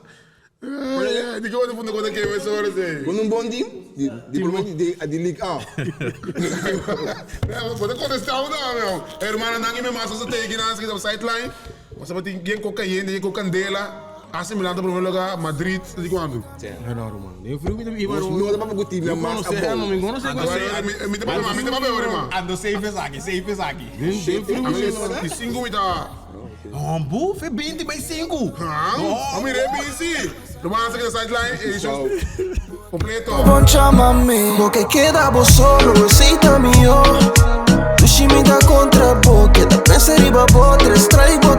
S1: Eh, di que eu fundo quando que eu sou assim.
S3: con un bon team, di, di, di, di, di Ligue 1.
S1: Pode contestar não, meu. Hermano, não me massa você tem aqui na sideline. Você vai ter quem cocaína, quem com candela. AC Milan tá primeiro lugar, Madrid, de quando?
S2: No, Roman. Nem frio me iba
S3: Nos no ta pa team na mas
S2: Não sei, não me conoce.
S1: Agora, me te papo, me te papo, irmão.
S4: Ando safe esaki, safe esaki.
S2: Nem frio me
S1: E cinco me tá.
S4: Oh, bu, fe 20 bij 5.
S1: Ah, a mire BC. No massa aqui na sideline, isso. Completo.
S6: Poncha mami Lo que queda vos solo, receita mío Dushi mi da contra bo Queda pensa riba bo Tres strike bo.